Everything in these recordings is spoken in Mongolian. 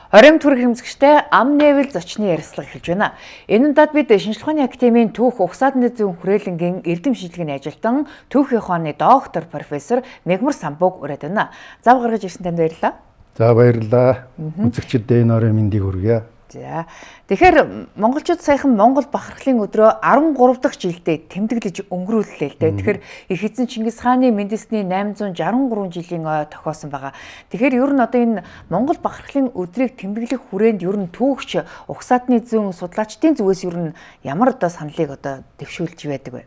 Оройн төрөх хэмзэгчтэй ам нээвэл зочны ярилцлага эхэлж байна. Энэ удаад бид Шинжлэх ухааны академийн түүх угсаадны зүүн хүрээлэнгийн эрдэм шинжилгээний ажилтан түүхийн ухааны доктор профессор Мегмар Самбуг ураад байна. Зав гаргаж ирсэн танд баярлалаа. За баярлалаа. Үзэгчдэд энэ оройн мэндийг хүргье. За. Тэгэхээр монголчууд саяхан Монгол бахархлын өдрөө 13 дахь жилдээ тэмдэглэж өнгөрүүллээ л дээ. Тэгэхээр их эзэн Чингис хааны мэндэлсний 863 жилийн ой тохиосон байгаа. Тэгэхээр ер нь одоо энэ Монгол бахархлын өдрийг тэмдэглэх хүрээнд ер нь түүхч угсаатны зүүн судлаачдын зүгээс ер нь ямар одоо саналыг одоо дэвшүүлж байдаг вэ?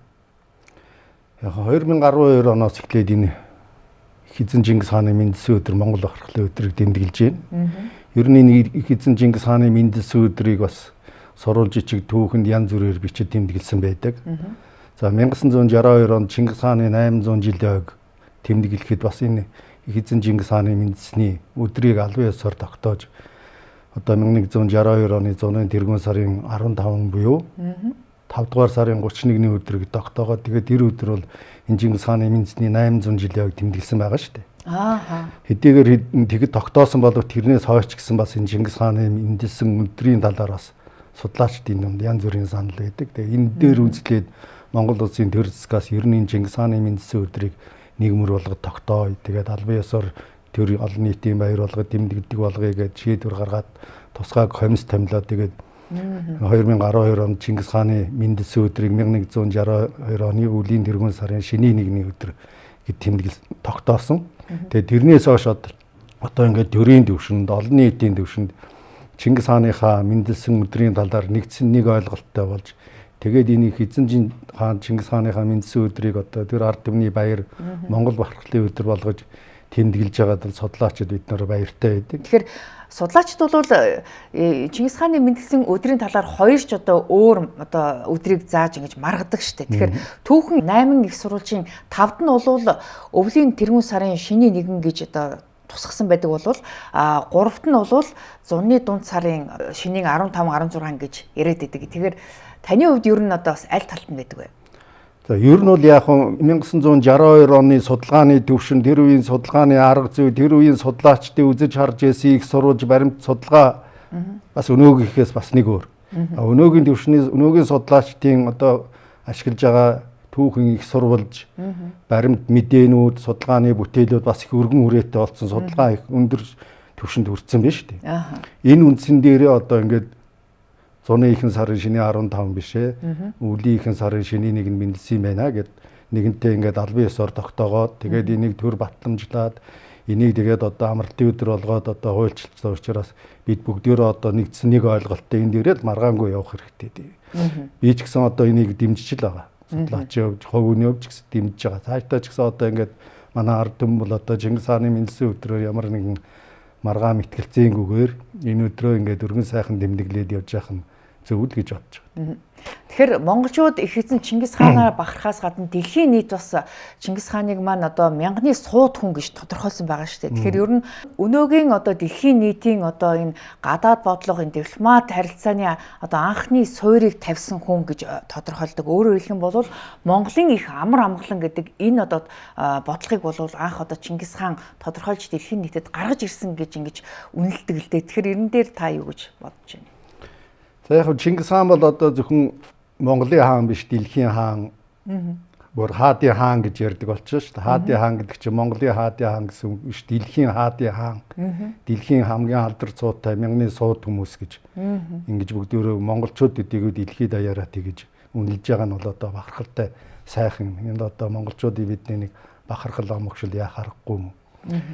Яг 2012 оноос эхлээд энэ их эзэн Чингис хааны мэндэлсэн өдөр Монгол бахархлын өдрийг тэмдэглэж байна. Ер нь энэ их эзэн Чингис хааны мэндэлсэн өдрийг бас сурвалж ичиг түүхэнд янз бүрээр бичиж тэмдэглэсэн байдаг. За 1962 онд Чингис хааны 800 жилийн ойг тэмдэглэхэд бас энэ их эзэн Чингис хааны мэндэлсний өдрийг албан ёсоор тогтоож одоо 1962 оны зуны тэргүүн сарын 15 буюу 5 дугаар сарын 31-ний өдрийг тогтоогоод тэгээд тэр өдөр бол энэ Чингис хааны мэндэлсний 800 жилийн ойг тэмдэглэсэн байгаа шүү дээ. Хэдийгээр тэгэд тогтоосон боловч тэрнээс хойш ч гэсэн бас энэ Чингис хааны мэндэлсэн өдрийн талаар бас судлаачдын дунд янз бүрийн санал байдаг. Тэгээ энэ дээр үндэслээд Монгол улсын төр засгаас ер нь энэ Чингис хааны мэндэлсэн өдрийг нийгмэр болгоод тогтооё. Тэгээд албан ёсоор төр олон нийтийн баяр болгоод тэмдэглэдэг болгоё гэж шийдвэр гаргаад тусгай комисс томилоод тэгээд 2012 онд Чингис хааны мэндэлсэн өдрийг 1962 оны өвлийн тэргүүн сарын шинийн нэгний өдөр гэд тэмдэглэл тогтоосон. Тэгээд тэрнээс хойш одоо ингээд төрийн төвшөнд, олон нийтийн төвшөнд Чингис хааныхаа мэндэлсэн өдрийн талаар нэгдсэн нэг ойлголттой болж тэгээд энийг эзэн хаан Чингис хааныхаа мэндэлсэн өдрийг одоо тэр ард түмний баяр Монгол бахархлын өдөр болгож тэмдэглэж байгаад бол судлаачид бид нар баяртай байдаг. Тэгэхээр судлаачид бол Чингис хааны мэндэлсэн өдрийн талаар хоёр ч одоо өөр одоо өдрийг зааж ингэж маргадаг штэ. Тэгэхээр түүхэн 8 их сурвалжийн 5-д нь бол өвлийн тэргүүн сарын шинийн нэгэн гэж одоо тусгасан байдаг бол 3-т нь бол зуны дунд сарын шинийн 15 16 гэж яриад байдаг. Тэгэхээр таны хувьд ер нь одоо бас аль талд нь байдаг вэ? За ер нь бол яг 1962 оны судалгааны төвшин, тэр үеийн судалгааны арга зүй, тэр үеийн судлаачдын үзэж харж байсан их сурвалж баримт судалгаа бас өнөөгийнхээс бас нэг өөр. Өнөөгийн төвшний өнөөгийн судлаачдын одоо ашиглаж байгаа түүхэн их сурвалж, баримт мэдээнүүд, судалгааны бүтээлүүд бас их өргөн хүрээтэй болсон, судалгаа их өндөр төвшөнд хүрсэн байна шүү дээ. Энэ үндсэн дээрээ одоо ингээд зуны ихэнх сарын шинийн 15 биш ээ. Өвлийн ихэнх сарын шинийн нэг нь мэндэлсэн юм байна гэд нэгэнтээ ингээд албан ёсоор тогтоогоод тэгээд энийг төр батламжлаад энийг тэгээд одоо амралтын өдөр болгоод одоо хуульчилсан учраас бид бүгдээрээ одоо нэгдсэн нэг ойлголттой энэ дээрээ л маргаангүй явах хэрэгтэй. Би ч гэсэн одоо энийг дэмжиж л байгаа. Судлаачийн хувьд, хувь хүний хувьд ч гэсэн дэмжиж байгаа. Цаашдаа ч гэсэн одоо ингээд манай ард түмэн бол одоо Чингис хааны мэндэлсэн өдрөөр ямар нэгэн маргаан мэтгэлцээгүйгээр энэ өдрөө ингээд өргөн сайхан тэмдэглээд явж явах нь зөв л гэж бодож байгаа. Тэгэхээр монголчууд их эзэн Чингис хаанаар бахархаас гадна дэлхийн нийт бас Чингис хааныг маань одоо мянганы сууд хүн гэж тодорхойлсон байгаа шүү дээ. Тэгэхээр ер нь өнөөгийн одоо дэлхийн нийтийн одоо энэ гадаад бодлого, энэ дипломат харилцааны одоо анхны суурийг тавьсан хүн гэж тодорхойлдог. Өөрөөр хэлэх юм бол Монголын их амар амгалан гэдэг энэ одоо бодлогыг бол анх одоо Чингис хаан тодорхойлж дэлхийн нийтэд гаргаж ирсэн гэж ингэж үнэлдэг л дээ. Тэгэхээр эрен дээр та юу гэж бодож байна? За яг Чингис хаан бол одоо зөвхөн Монголын хаан биш, дэлхийн хаан, бүр хаадын хаан гэж ярьдаг болчихсон шүү дээ. Хаадын хаан гэдэг чинь Монголын хаадын хаан гэсэн үг биш, дэлхийн хаадын хаан. Дэлхийн хамгийн алдар цуутай мянганы сууд хүмүүс гэж ингэж бүгдөө монголчууд гэдгийг дэлхийд даяараа тэгэж үнэлж байгаа нь бол одоо бахархалтай сайхан. Энд одоо монголчуудын бидний нэг бахархал омогшил яах аргагүй юм.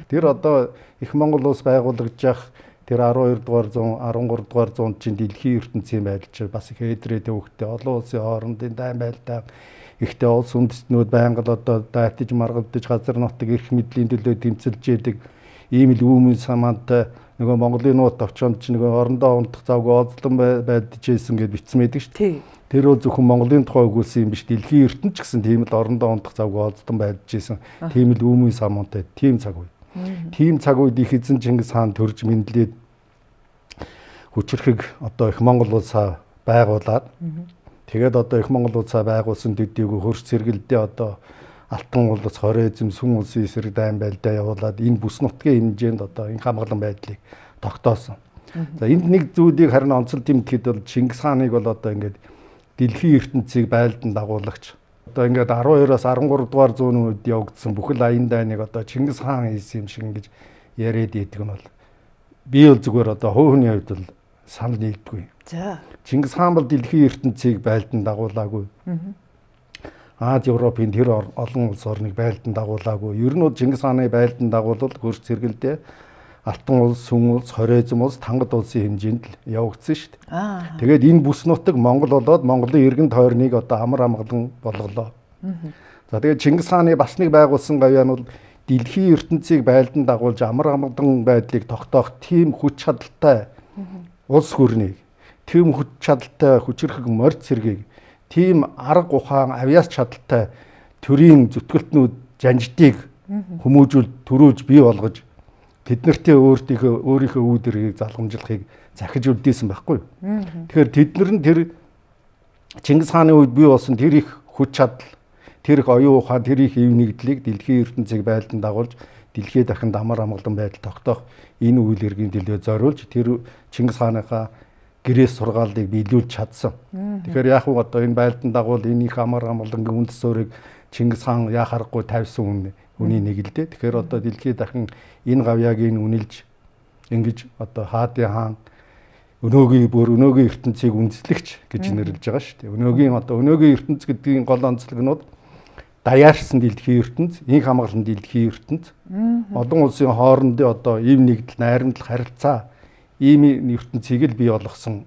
Тэр одоо их Монгол улс байгуулагдаж явах тэр 12 дугаар зуун, 13 дугаар зуунд чинь дэлхийн ертөнцийн байдал чинь бас их эдрээ төвөгтэй, олон улсын хоорондын дайн байлдаа ихтэй улс үндэстнүүд байнга л одоо дайтаж маргалдаж газар нутаг эрх мэдлийн төлөө тэмцэлж яадаг ийм л үүмэн самантай нөгөө Монголын нууц товчонд чинь нөгөө орондоо унтах завгүй олзлон байдж байсан гэд бичсэн байдаг шүү дээ. Тэр бол зөвхөн Монголын тухай өгүүлсэн юм биш, дэлхийн ертөнц ч гэсэн тийм л орондоо унтах завгүй олзлон байдж байсан. Тийм л үүмэн самантай тийм цаг үе. Тийм цаг үед их эзэн Чингис хаан төрж мэдлээд хүчирхэг одоо их Монгол улсаа байгуулад тэгээд одоо их Монгол улсаа байгуулсан төдийгүй хөрс сэргэлдээ одоо Алтан улс, Хорезм, Сүн улсын эсрэг дайн байлдаа явуулаад энэ бүс нутгийн хэмжээнд одоо инх хамгаалан байдлыг тогтоосон. За энд нэг зүйлийг харин онцол тэмдэхэд бол Чингис хааныг бол одоо ингээд дэлхийн ертөнцийг байлдан дагуулагч одоо ингээд 12-оос 13 дугаар зууны үед явагдсан бүхэл аян дайныг одоо Чингис хаан хийсэн юм шиг ингэж яриад идэг нь бол би бол зүгээр одоо хувь хүний хувьд бол санал нийлдэггүй. За. Чингис хаан бол дэлхийн ертөнцийг байлдан дагуулаагүй. Аз Европын тэр олон улс орныг байлдан дагуулаагүй. Ер нь бол Чингис хааны байлдан дагуулал хөрс цэргэлдээ Алтан улс, Сүн улс, Хорезм улс, Тангад улсын хэмжээнд л явагдсан шүү дээ. Тэгээд энэ бүс нутаг Монгол болоод Монголын иргэн тойрныг одоо амар амгалан болголоо. За тэгээд Чингис хааны бас нэг байгуулсан гавьяа нь бол дэлхийн ертөнцийг байлдан дагуулж амар амгалан байдлыг тогтоох тийм хүч чадалтай улс хүрнийг, тийм хүч чадалтай хүчирхэг морь цэргийг, тийм арга ухаан, авьяас чадалтай төрийн зүтгэлтнүүд жанждыг хүмүүжүүл төрүүлж бий болгож тэднэртээ өөрийнхөө үүдэргийг залгамжлахыг захиж үлдээсэн байхгүй юу. Тэгэхээр тэд нар нь тэр Чингис хааны үед бий болсон тэр их хүч чадал, тэр их оюун ухаан, тэр их эв нэгдлийг дэлхийн ертөнцийг байлдан дагуулж дэлхийд дахинд амар амгалан байдал тогтоох энэ үйл хэргийн төлөө зориулж тэр Чингис хааныхаа гэрээс сургаалыг биелүүлж чадсан. Тэгэхээр яг уу одоо энэ байлдан дагуул энэ их амар амгалангийн үндэс суурийг Чингис хаан яа харахгүй тавьсан үний нэг л дээ. Тэгэхээр одоо дэлхийд дахин энэ гавьяаг энэ үнэлж ингэж одоо хаадын хаан өнөөгийн бүр өнөөгийн ертөнцийг үндэслэгч гэж нэрлэж байгаа шүү дээ. Өнөөгийн одоо өнөөгийн ертөнц гэдгийн гол онцлог нь даяарсан дэлхийн ертөнц, инх хамгаалан дэлхийн ертөнц, олон улсын хоорондын одоо ив нэгдэл, найрамдал, харилцаа ийм ертөнцийг л бий болгосон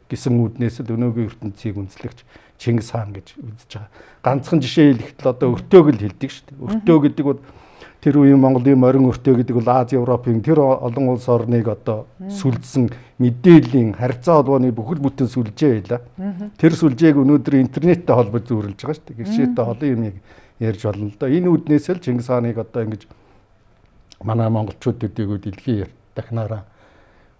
гэсэн үүднээс л өнөөгийн ертөнцийг үндэслэгч Чингис хаан гэж үзэж байгаа. Ганцхан жишээ хэлэхэд л одоо өртөөг л хэлдэг шүү дээ. Өртөө гэдэг бол тэр үеийн Монголын морин өртөө гэдэг бол Аз Европын тэр олон улс орныг одоо сүлдсэн мэдээллийн харилцаа холбооны бүхэл бүтэн сүлжээ байлаа. Тэр сүлжээг өнөөдөр интернеттэй холбож зүйрлэж байгаа шүү дээ. Гэршээтэй олон юмыг ярьж болно л доо. Энэ үүднээс л Чингис хааныг одоо ингэж манай монголчууд төдийгүй дэлхийн дахнаараа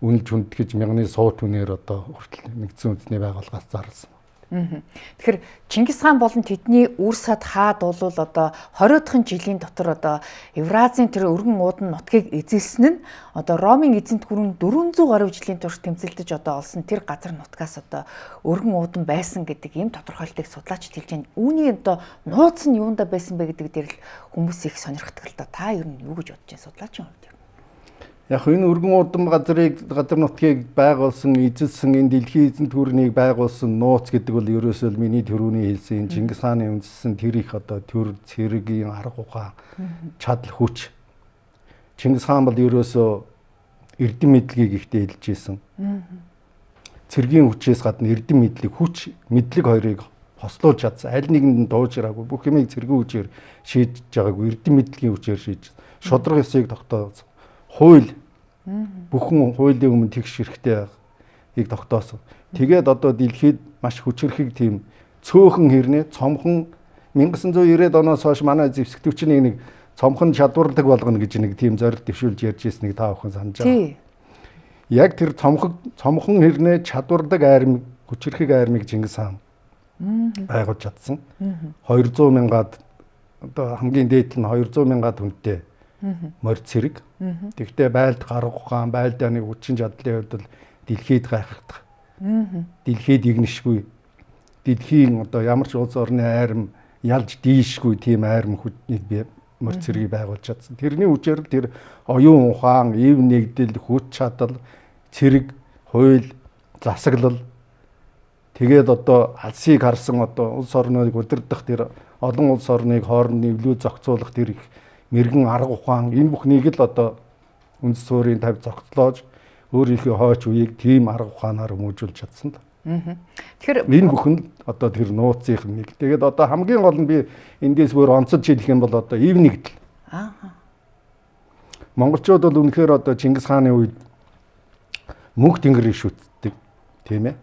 үнэлж хүндэтгэж мянганы сууд түнээр одоо хүртэл нэгдсэн үндэсний байгууллагаас зарласан. Тэгэхээр Чингис хаан болон тэдний үр сад хаад бол одоо 20-ын жилийн дотор одоо Евразийн тэр өргөн уудан нутгийг эзэлсэн нь одоо Ромын эзэнт гүрэн 400 гаруй жилийн турш тэмцэлдэж одоо олсон тэр газар нутгаас одоо өргөн уудан байсан гэдэг ийм тодорхойлтыг судлаачид хэлж байна. Үүний одоо нууц нь юунда байсан бэ гэдэг дээр л хүмүүс их сонирхдаг л да. Та ер нь юу гэж бодож байна судлаачийн хувьд? Яг энэ өргөн удам газрыг газар нутгийг байгуулсан, эзэлсэн энэ дэлхийн эзэнт гүрнийг байгуулсан нууц гэдэг бол ерөөсөө л миний төрөүний хэлсэн Чингис хааны үндэссэн тэр их одоо төр цэргийн арга ухаан, чадал хүч. Чингис хаан бол ерөөсөө эрдэм мэдлэгийг ихтэй хэлж исэн. Цэргийн хүчээс гадна эрдэм мэдлэг, хүч, мэдлэг хоёрыг хослуулж чадсан. Аль нэгэнд нь дуужраагүй, бүх юмыг цэргийн хүчээр шийдэж байгаагүй, эрдэм мэдлэгийн хүчээр шийдэж. Шудраг ёсыг тогтоосон. Хууль бүхэн хуулийн өмнө тэгш хэрэгтэй байгааг тогтоосон. Тэгээд одоо дэлхийд маш хүчирхэг тийм цөөхөн хэрнээ цомхон 1990-ад оноос хойш манай зэвсэгтвчнийг нэг цомхон чадварлаг болгоно гэж нэг тийм зорилт дэвшүүлж ярьж ирснийг та бүхэн санаж байгаа. Яг тэр цомхон хэрнээ чадварлаг арми, хүчирхэг армийг Чингис хаан байгуулж чадсан. 200 мянгаад одоо хамгийн дээд нь 200 мянгаад хүнтэй морь цэрэг. Тэгтээ байлд гарга ухаан, байлдааны хүчин чадлын хувьд бол дэлхийд гайхагдах. Дэлхийд игнэшгүй. Дэлхийн одоо ямар ч улс орны айрам ялж дийшгүй тийм айрам хүчнийг би морь цэргийг байгуулж чадсан. Тэрний үчээр л тэр оюун ухаан, ив нэгдэл, хүч чадал, цэрэг, хууль, засаглал тэгээд одоо алсыг харсан одоо улс орныг удирдах тэр олон улс орныг хооронд нэвлүү зохицуулах тэр их мэрэгэн арга ухаан энэ бүхнийг л одоо үндэс суурийн тавь зохицлоож өөрийнхөө хойч үеийг тийм арга ухаанаар хүмүүжүүлж чадсан л. Тэгэхээр энэ бүхэн одоо тэр нууцынх нэг. Тэгээд одоо хамгийн гол нь би эндээс өөр онцолж хэлэх юм бол одоо ив нэгдэл. Монголчууд бол үнэхээр одоо Чингис хааны үед мөнх тэнгэрийг шүтдэг, тийм ээ.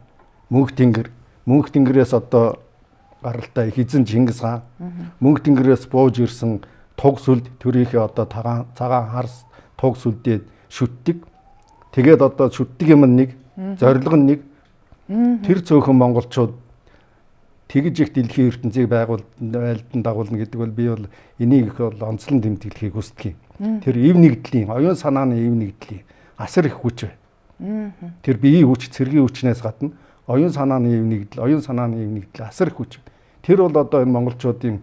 Мөнх тэнгэр, мөнх тэнгэрээс одоо гаралтай их эзэн Чингис хаан, мөнх тэнгэрээс бууж ирсэн туг сүлд төрийнхээ одоо цагаан харс туг сүлдээ шүтдэг. Тэгээд одоо шүтдэг юм нэг, зорилго нь нэг. Тэр цөөхөн монголчууд тэгж их дэлхийн ертөнцийг байлдан дагуулна гэдэг бол би бол энийг их бол онцлон тэмдэглэхийг хүсдэг юм. Тэр ив нэгдлийн, оюун санааны ив нэгдлийн асар их хүч бай. Тэр биеийн хүч, цэргийн хүчнээс гадна оюун санааны эв нэгдэл, оюун санааны эв нэгдэл асар их хүч. Тэр бол одоо энэ монголчуудын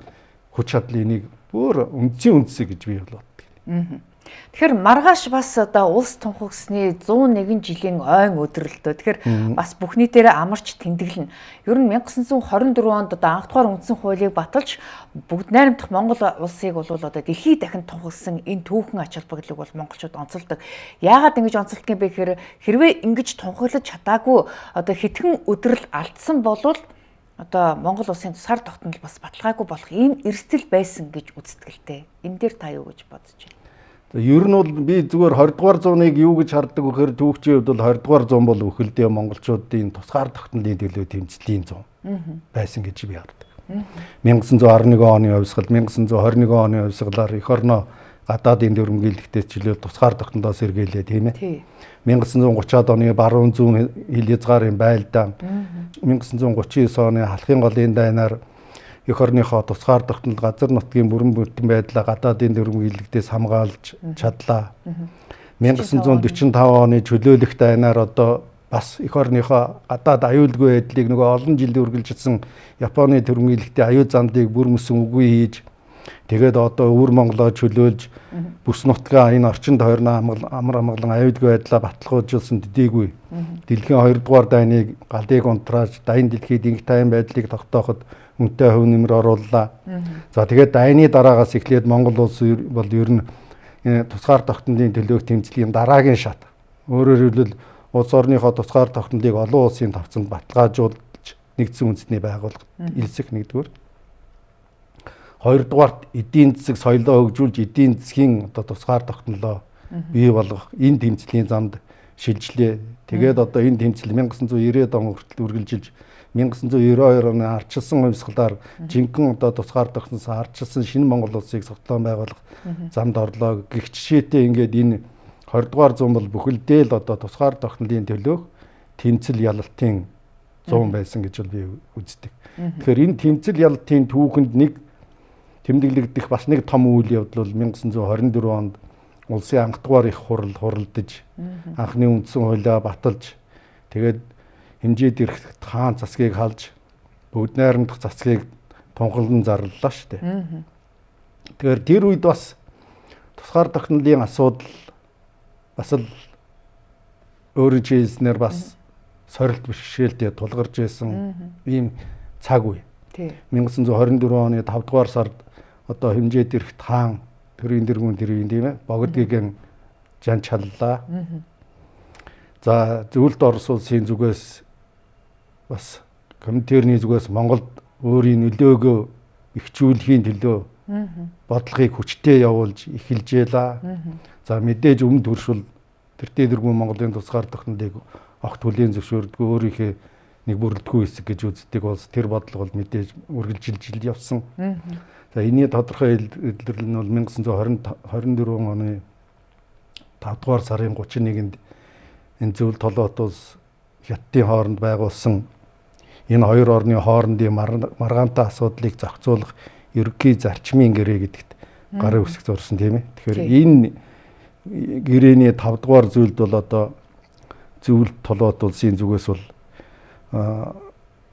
хүч чадлын нэг бүр үндсийн үндсэг гэж би бол боддог. Тэгэхээр маргааш бас одоо улс тунхагсны 101 жилийн ойн өдөр л дөө. Тэгэхээр бас бүх нийтээрээ амарч тэмдэглэнэ. Ер нь 1924 онд одоо анх дугаар үндсэн хуулийг баталж бүгд найрамдах Монгол улсыг бол одоо дэлхийд дахин тунхагласан энэ түүхэн ач холбогдлыг бол монголчууд онцолдог. Яагаад ингэж онцолдог юм бэ гэхээр хэрвээ ингэж тунхаглаж чадаагүй одоо хэдхэн өдрөл алдсан болвол одоо Монгол улсын тусгаар тогтнол бас баталгаагүй болох ийм эрсдэл байсан гэж үздэг л дээ. Энэ дээр та юу гэж бодож байна? Ер нь бол би зүгээр 20 дугаар зууныг юу гэж хардаг вэ гэхээр түүхчийн хувьд бол 20 дугаар зуун бол бүхэлдээ монголчуудын тусгаар тогтнолын төлөө тэмцлийн зун байсан гэж би хардаг. 1911 оны хувьсгал, 1921 оны хувьсгалаар эх орноо гадаадын дүрмгийлэгтээс чөлөөл тусгаар тогтнолоос сэргийлээ, тийм ээ. 1930-ад оны баруун зүүн хил хязгаарын байлдаан, 1939 оны халахын голын дайнаар эх орныхоо тусгаар тогтнол газар нутгийн бүрэн бүтэн байдлаа гадаадын дүрмгийлэгтээс хамгаалж чадлаа. 1945 оны чөлөөлөх дайнаар одоо бас эх орныхоо гадаад аюулгүй байдлыг нөгөө олон жил үргэлжилсэн Японы дүрмгийлэгтийн аюул замдлыг бүр мөсөн үгүй хийж, тэгээд одоо өвөр Монголоо чөлөөлж бүс нутгаа энэ орчин тойрноо амар амгалан аюулгүй байдлаа баталгаажуулсан төдийгүй дэлхийн 2 дугаар дайныг галыг унтрааж дайн дэлхийд инх тайван байдлыг тогтооход үнэтэй хувь нэмэр орууллаа. За тэгээд дайны дараагаас эхлээд Монгол улс бол ер нь тусгаар тогтнолын төлөөх тэмцлийн дараагийн шат. Өөрөөр хэлбэл улс орныхоо тусгаар тогтнолыг олон улсын тавцанд баталгаажуулж нэгдсэн үндэсний байгууллага элсэх нэгдүгээр. Хоёрдугаарт эдийн засаг соёлоо хөгжүүлж эдийн засгийн одоо тусгаар тогтнолоо бий болгох энэ тэмцлийн замд шилжлээ. Тэгээд одоо энэ тэмцэл 1990-ад он хүртэл үргэлжилж 1992 оны ардчилсан хувьсгалаар жинхэнэ одоо тусгаар тогтносон ардчилсан шинэ Монгол улсыг цогцлон байгуулах замд орлоо гэх жишээтэй ингээд энэ 20 дугаар зуун бол бүхэлдээ л одоо тусгаар тогтнолын төлөөх тэмцэл ялалтын зуун байсан гэж бол би үздэг. Тэгэхээр энэ тэмцэл ялалтын түүхэнд нэг тэмдэглэгдэх бас нэг том үйл явдал бол 1924 онд улсын анх дугаар их хурал хуралдаж анхны үндсэн хуулиа баталж тэгээд хэмжээд ирэх хаан засгийг халж бүгд найрамдах засгийг тунхаглан зарлалаа шүү дээ. Тэгэхээр тэр үед бас тусгаар тогтнолын асуудал бас л өөрийн хэлснээр бас сорилт бэрхшээлтэй тулгарч байсан ийм цаг үе. 1924 оны 5 дугаар сард одоо хэмжээд ирэх хаан төрийн дэргүүн тэрийн тийм ээ богдгийн жан чаллаа. За зөвлөлт Орос улсын зүгээс бас Коминтерний зүгээс Монголд өөрийн нөлөөгөө ихжүүлэхийн төлөө бодлогыг хүчтэй явуулж эхэлжээ л. За мэдээж өмнө төршил тэртээ дэргүүн Монголын тусгаар тогтнолыг огт хүлээн зөвшөөрдгөө өөрийнхөө нэг бүрэлдэхүүн хэсэг гэж үздэг улс тэр бодлого бол мэдээж үргэлжилж явсан. За энэний тодорхой илэрлэл нь бол 1924 оны 5 дугаар сарын 31-нд энэ зөвлөлт толгойт улс Хятадын хооронд байгуулсан энэ хоёр орны хоорондын маргаантай асуудлыг зохицуулах ерөнхий зарчмын гэрээ гэдэгт гарын үсэг зурсан тийм ээ. Тэгэхээр энэ гэрээний 5 дугаар зүйлд бол одоо зөвлөлт толгойт улсын зүгээс бол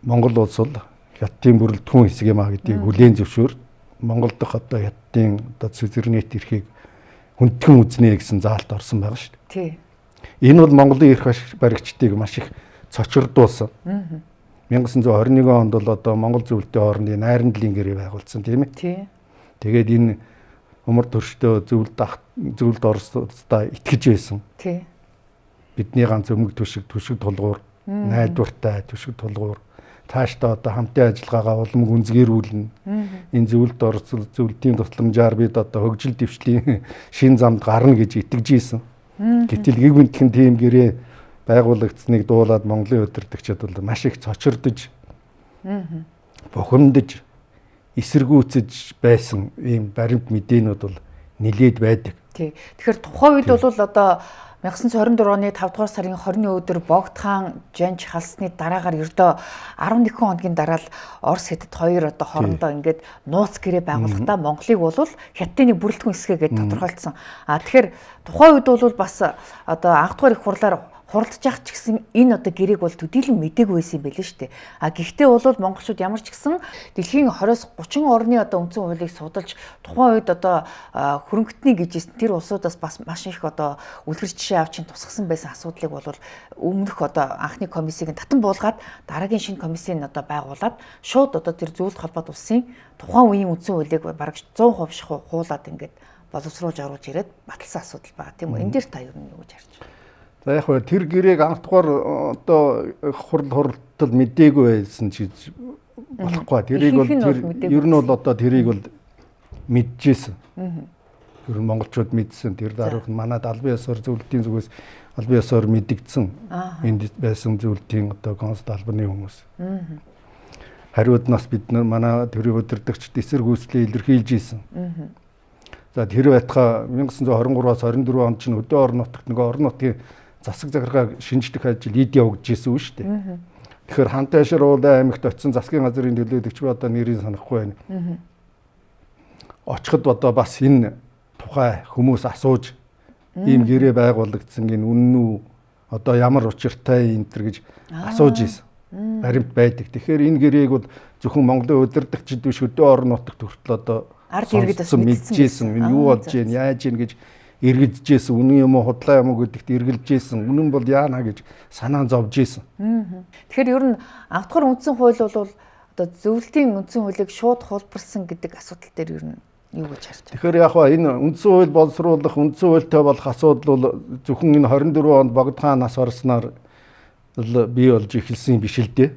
Монгол улс бол Хятадын бүрэлдэхүүн хэсэг юм а гэдгийг хүлээн зөвшөөр Монгол дахь одоо Хятадын одоо сүзэрнэт эрхийг хүндхэн үзнэ гэсэн заалт орсон байгаа шүү дээ. Тий. Энэ бол Монголын эрх баригчдыг маш их цочирдуулсан. 1921 онд бол одоо Монгол зөвлөлтийн хоорондын найрамдлын гэрээ байгуулсан тийм ээ. Тий. Тэгээд энэ умар төршдөө зөвлөлт Оросдоо итгэж байсан. Тий. Бидний ганц өмг түшиг, түшиг тулгуур, найдвартай түшиг тулгуур цаашдаа одоо хамтын ажиллагаагаа улам гүнзгийрүүлнэ. Энэ зөвлөлт Орос зөвлөлтийн тусламжаар бид одоо хөгжил дэвшлийн шин замд гарна гэж итгэж ийсэн. Гэтэл гэгүнтгэн тийм гэрээ байгуулагдсныг дуулаад Монголын удирдагчид бол маш их цочирдож, бухимдаж, эсэргүүцэж байсан ийм баримт мэдээнүүд бол нэлээд байдаг. Тий. Тэгэхээр тухайн үед бол одоо 1924 оны 5 дугаар сарын 20-ны өдөр Богд хаан жанж халсны дараагаар ердөө 11 хоногийн дараа л Орос Хятад хоёр одоо хоорондоо ингээд нууц гэрээ байгуулахдаа Монголыг бол Хятадын нэг бүрэлдэхүүн хэсгээ гэдээ тодорхойлцсон. А тэгэхээр тухайн үед бол бас одоо анх дугаар их хурлаар хуралдаж явах ч гэсэн энэ одоо гэрээг бол төдийлөн мдээгүй байсан юм байл шүү дээ. А гэхдээ бол монголчууд ямар ч гэсэн дэлхийн 20-30 орны одоо үндсэн хуулийг судалж тухайн үед одоо хөрөнгөтний гэж ирсэн тэр улсуудаас бас маш их одоо үлгэр жишээ авч тусгасан байсан асуудлыг бол өмнөх одоо анхны комиссийг татан буулгаад дараагийн шинэ комиссийг одоо байгуулад шууд одоо тэр зөвлөлт холбоот улсын тухайн үеийн үндсэн хуулийг бараг 100% шахуу хуулаад ингээд боловсруулж оруулж ирээд баталсан асуудал байгаа тийм үү? Энэ дээр та юу гэж харж байна? За яг хөө тэр гэрээг анх дугаар одоо хурал хуралдал мдээгүй байсан гэж болохгүй. Тэрийг бол тэр ер нь бол одоо тэрийг бол мэдчихсэн. Ер нь монголчууд мэдсэн. Тэр даруух нь манад албан ёсоор зөвлөлтийн зүгээс албан ёсоор мэдэгдсэн. Энд байсан зөвлөлтийн одоо консул албаны хүмүүс. Хариуд нас бид нар манай төрийн удирдагчид эсрэг үүслээ илэрхийлж ийсэн. За тэр байтугай 1923-аас 24 онд чинь хөдөө орон нутагт нөгөө орон нутгийн засаг захиргааг шинжлэх ажил ид явагдаж исэн үү шүү дээ. Тэгэхээр Хантайшир уулын аймагт очисон засгийн газрын төлөөлөгч би одоо нэрийг санахгүй байна. Очиход одоо бас энэ тухай хүмүүс асууж ийм гэрээ байгуулагдсан гин үнэн үү? Одоо ямар учиртай энэ төр гэж асууж исэн. Баримт байдаг. Тэгэхээр энэ гэрээг бол зөвхөн Монголын удирдагчид биш хөдөө орон нутагт хүртэл одоо ард иргэд бас мэдчихсэн. Энэ юу болж гин, яаж гин гэж эргэлдэж исэн. Үнэн юм уу, худлаа юм уу гэдэгт эргэлдэж исэн. Үнэн бол яана гэж санаа зовж исэн. Тэгэхээр ер нь анх дахь үндсэн хууль бол одоо зөвлөлтийн үндсэн хуулийг шууд хулбарсан гэдэг асуудал дээр ер нь юу гэж харж байна? Тэгэхээр яг ба энэ үндсэн хууль боловсруулах, үндсэн хуультай болох асуудал бол зөвхөн энэ 24 онд Богд хаан нас барснаар бий болж эхэлсэн биш л дээ.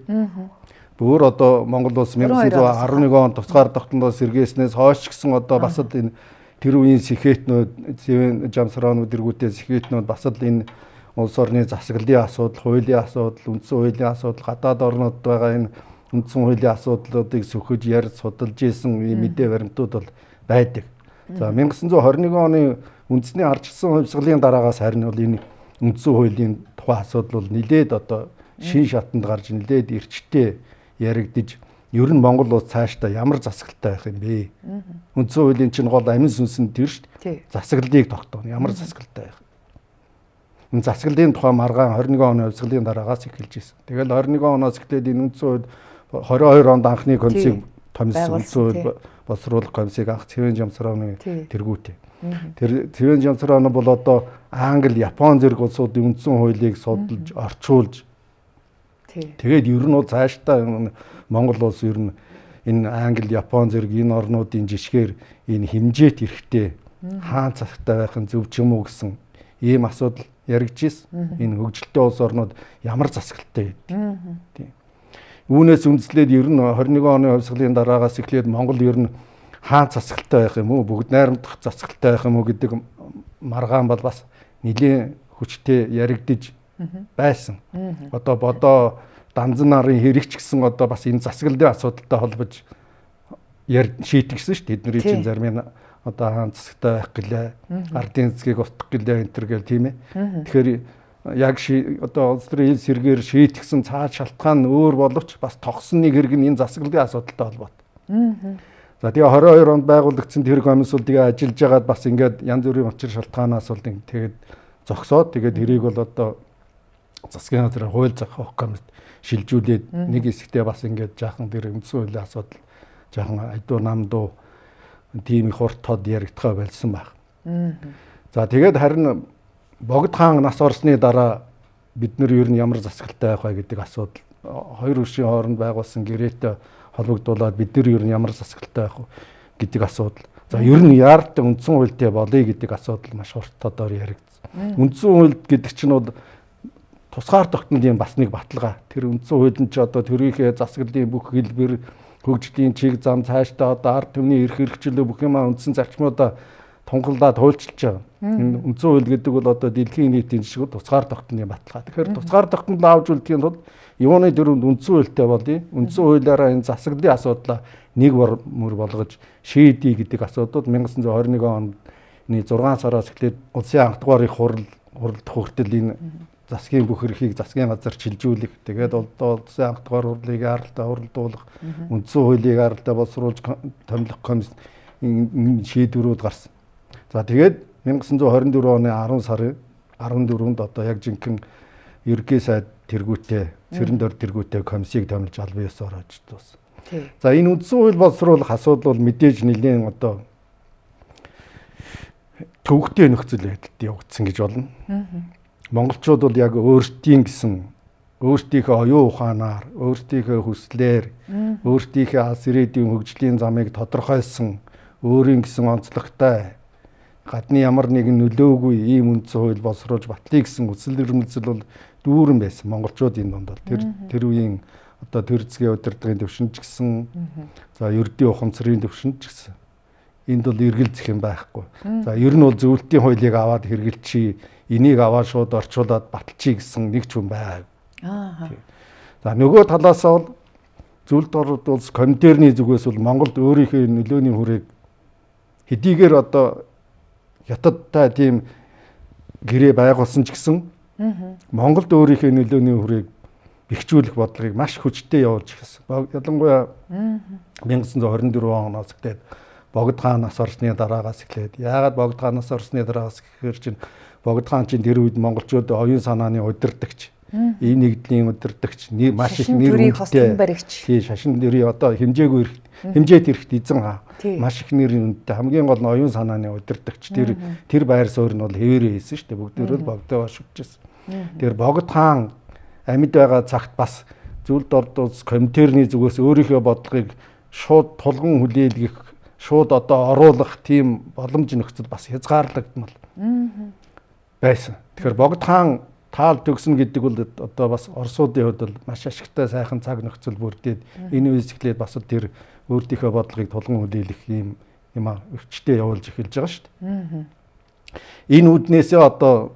Бүр одоо Монгол улс 1911 онд тусгаар тогтнолоос сэргээснээс хойш ч гэсэн одоо бас л энэ тэр үеийн сэхэтнүүд, Цэвэн Жамсраанууд эргүүтэй сэхэтнүүд бас л энэ улс орны засаглалын асуудал, хуулийн асуудал, үндсэн хуулийн асуудал, гадаад орнууд байгаа энэ үндсэн хуулийн асуудлуудыг сөхөж ярьж судалж исэн ийм мэдээ баримтууд бол байдаг. За 1921 оны үндэсний ардчилсан хувьсгалын дараагаас харин бол энэ үндсэн хуулийн тухай асуудал бол нэлээд одоо шин шатанд гарч нэлээд эрчтэй яригдж ер нь Монгол улс цаашдаа ямар засаглалтай байх юм бэ? Үндсэн хуулийн чинь гол амин сүнс нь тэр шүү дээ. Засаглалыг тогтооно. Ямар засаглалтай байх. Энэ засаглалын тухай маргаан 21 оны хувьсгалын дараагаас эхэлж ирсэн. Тэгэл 21 оноос эхлээд энэ үндсэн хууль 22 онд анхны комиссийг томилсон үндсэн хууль боловсруулах комиссийг анх Цэвэн Жамсрааны тэргүүтээ. Тэр Цэвэн Жамсрааны бол одоо Англи, Япон зэрэг улсуудын үндсэн хуулийг судалж, орчуулж тэгээд ер нь бол цаашдаа Монгол улс ер нь энэ Англи, Япон зэрэг энэ орнуудын жишгээр энэ хэмжээт эрэхтэй хаан цагтай байх нь зөв ч юм уу гэсэн ийм асуудал яригдж ирсэн. Энэ хөгжилтэй улс орнууд ямар засаглалтай гэдэг. Тийм. Үүнээс үндэслээд ер нь 21 оны хувьсгалын дараагаас эхлээд Монгол ер нь хаан засаглалтай байх юм уу, бүгд найрамдах засаглалтай байх юм уу гэдэг маргаан бол бас нэлээн хүчтэй яригдж байсан. Одоо бодоо Данзан нарын хэрэг ч гэсэн одоо бас энэ засаглалын асуудалтай холбож шийтгсэн шүү дээ. Тэдний чинь зарим нь одоо хаан засагтай байх гэлээ, ардын засгийг устгах гэлээ энэ төр гэл тийм ээ. Тэгэхээр яг одоо улс төрийн ил сэргээр шийтгсэн цаад шалтгаан нь өөр боловч бас тогсон нэг хэрэг нь энэ засаглалын асуудалтай холбоотой. За тэгээ 22 онд байгуулагдсан тэр комисс бол тэгээ ажиллаж байгаад бас ингээд янз бүрийн учир шалтгаанаас бол тэгээд зогсоод тэгээд тэрийг бол одоо засгийн газрын хууль зохиох комисс шилжүүлээд нэг хэсэгтээ бас ингээд жаахан тэр үндсэн хуулийн асуудал жаахан айдуу намдуу тийм их урт тод яригдхаа болсон байх. За тэгээд харин Богд хаан нас орсны дараа бид нар ер нь ямар засаглалтай байх вэ гэдэг асуудал хоёр өршийн хооронд байгуулсан гэрээтэй холбогдуулаад бид нар ер нь ямар засаглалтай байх вэ гэдэг асуудал. За ер нь яаралтай үндсэн хуультай болъё гэдэг асуудал маш урт тодоор яригдсан. Үндсэн хууль гэдэг чинь бол тусгаар тогтнолын бас нэг баталгаа. Тэр үндсэн хууль нь ч одоо төрийнхээ засаглалын бүх хэлбэр, хөгжлийн чиг зам, цаашдаа одоо ард түмний эрх хэрэгчлээ бүх юмаа үндсэн зарчмуудаа тунхаглаад хуульчилж байгаа. Энэ үндсэн хууль гэдэг бол одоо дэлхийн нийтийн жишг тусгаар тогтнолын баталгаа. Тэгэхээр тусгаар тогтнол авч үлдэхийн тулд юуны дөрөнд үндсэн хуультай болъё. Үндсэн хуулиараа энэ засаглалын асуудлаа нэг мөр болгож шийдье гэдэг асуудал 1921 оны 6 сараас эхлээд улсын анх дугаар их хурал хуралдах хүртэл энэ засгийн бүх эрхийг засгийн газар шилжүүлэх, тэгээд одоо улсын анх дугаар хурлыг аралтай хуралдуулах, үндсэн хуулийг аралтай боловсруулж томилох комисс шийдвэрүүд гарсан. За тэгээд 1924 оны 10 сарын 14-нд одоо яг жинхэнэ Ерөнхий сайд тэргүүтээ, Цэрэндор тэргүүтээ комиссийг томилж албан ёсоор ажилласан. За энэ үндсэн хууль боловсруулах асуудал бол мэдээж нэлээд одоо төвөгтэй нөхцөл байдалд явагдсан гэж болно. Монголчууд бол яг өөрсдийн гэсэн өөрсдийнхөө оюун ухаанаар, өөрсдийнхөө хүслээр, өөрсдийнхөө алс ирээдүйн хөгжлийн замыг тодорхойлсон, өөрийн гэсэн онцлогтой, гадны ямар нэгэн нөлөөгүй ийм үндсэн хууль боловсруулж батлая гэсэн хүсэл эрмэлзэл бол дүүрэн байсан монголчуудын дунд бол тэр үеийн одоо төр зэгийн удирдлагын төвшөнд ч гэсэн, за ердийн ухамсарын төвшөнд ч гэсэн энд бол эргэлзэх юм байхгүй. За ер нь бол зөвлөлтийн хуулийг аваад хэрэгэлчихье, энийг аваад шууд орчуулад баталчихъя гэсэн нэг ч хүн байгаагүй. За нөгөө талаас бол зөвлөлт орд улс коминтерны зүгээс бол Монголд өөрийнхөө нөлөөний хүрээг хэдийгээр одоо хятадтай тийм гэрээ байгуулсан ч гэсэн Монголд өөрийнхөө нөлөөний хүрээг бэхжүүлэх бодлогыг маш хүчтэй явуулж эхэлсэн. Ялангуяа 1924 оноос эхлээд Богд хаанаас орсны дараагаас эхлээд, яагаад Богд хаанаас орсны дараагаас гэхээр чинь Богд хаан чинь тэр үед монголчууд оюун санааны удирдагч, ийм нэгдлийн удирдагч, маш их нэр хүндтэй, тий, шашин нэрийн одоо хэмжээгүй хэмжээд ирэхт эзэн хаан, маш их нэр хүндтэй, хамгийн гол нь оюун санааны удирдагч. Тэр байр суурь нь бол хэвээрээ хийсэн шүү дээ. Бүгдээрээ л Богдоо шүтжсэн. Тэр Богд хаан амьд байгаа цагт бас зөвлөлт орд улс коминтерны зүгээс өөрийнхөө бодлогыг шууд тулган хүлээлгэх, шууд одоо оруулах тийм боломж нөхцөл бас хязгаарлагдмал байсан. Тэгэхээр Богд хаан таал төгснө гэдэг бол одоо бас Оросуудын хувьд бол маш ашигтай сайхан цаг нөхцөл бүрдээд энэ үеэс эхлээд бас тэр өөртөөхөө бодлогыг тулган хүлээлгэх юм өвчтэй явуулж эхэлж байгаа шүү дээ. Энэ үүднээсээ одоо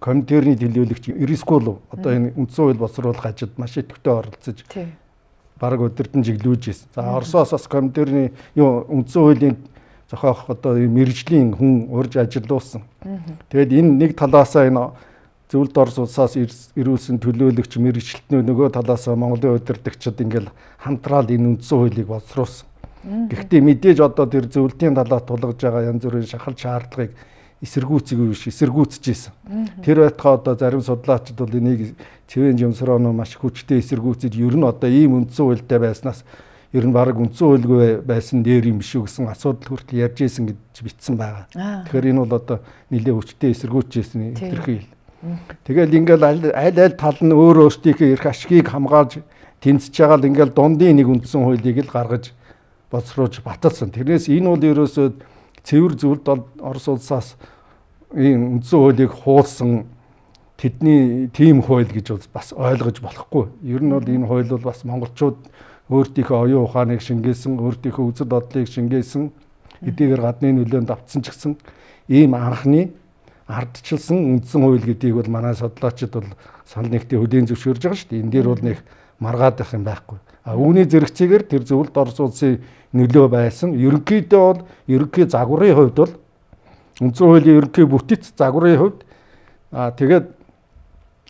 коминтерны төлөөлөгч Ирискул одоо энэ үндсэн хууль боловсруулах ажилд маш идэвхтэй оролцож бараг өдөртөн чиглүүлж ирсэн. За Оросоос бас коминтерны үндсэн хуулийн зохиох одоо мэргэжлийн хүн урьж ажиллуулсан. Тэгээд энэ нэг талаасаа энэ зөвлөлт Орос улсаас ирүүлсэн төлөөлөгч мэргэжилтнүүд, нөгөө талаасаа Монголын удирдагчид ингээл хамтраал энэ үндсэн хуулийг боловсруулсан. Гэхдээ мэдээж одоо тэр зөвлөлтийн талаас тулгаж байгаа янз бүрийн шахал шаардлагыг эсэргүүцэгүй биш, эсэргүүцэж ирсэн. Тэр байтугай одоо зарим судлаачид бол энийг Цэвэн Жамсрооно маш хүчтэй эсэргүүцэж, ер нь одоо ийм үндсэн хуультай байснаас ер нь бараг үндсэн хуульгүй байсан дээр юм биш үү гэсэн асуудал хүртэл ярьж исэн гэж бичсэн байгаа. Тэгэхээр энэ бол одоо нэлээд хүчтэй эсэргүүцэж ирсэн илэрхийл. Тэгэл ингээл аль аль тал нь өөр өөрсдийнхөө эрх ашигыг хамгаалж тэмцэж байгаа л ингээл дундын нэг үндсэн хуулийг л гаргаж боловсруулж баталсан. Тэрнээс энэ бол ерөөсөө цэвэр зөвлөлт Орос улсаас ийм үндсэн хуулийг хуулсан тэдний тийм хууль гэж бас ойлгож болохгүй. Ер нь бол энэ хууль бол бас монголчууд өөртөөхөө оюун ухааныг шингээсэн, өөртөөхөө үзэл бодлыг шингээсэн, хэдийгээр гадны нөлөөнд автсан ч гэсэн ийм анхны ардчилсан үндсэн хууль гэдгийг бол манай судлаачид бол санал нэгтээ хүлээн зөвшөөрж байгаа шүү дээ. Энэ дээр бол нэг маргаадах юм байхгүй. А үүний зэрэгцээгээр тэр зөвлөлт Орос улсын нөлөө байсан. Ерөнхийдөө бол ерөнхий загварын хувьд бол үндсэн хуулийн ерөнхий бүтэц загварын хувьд тэгээд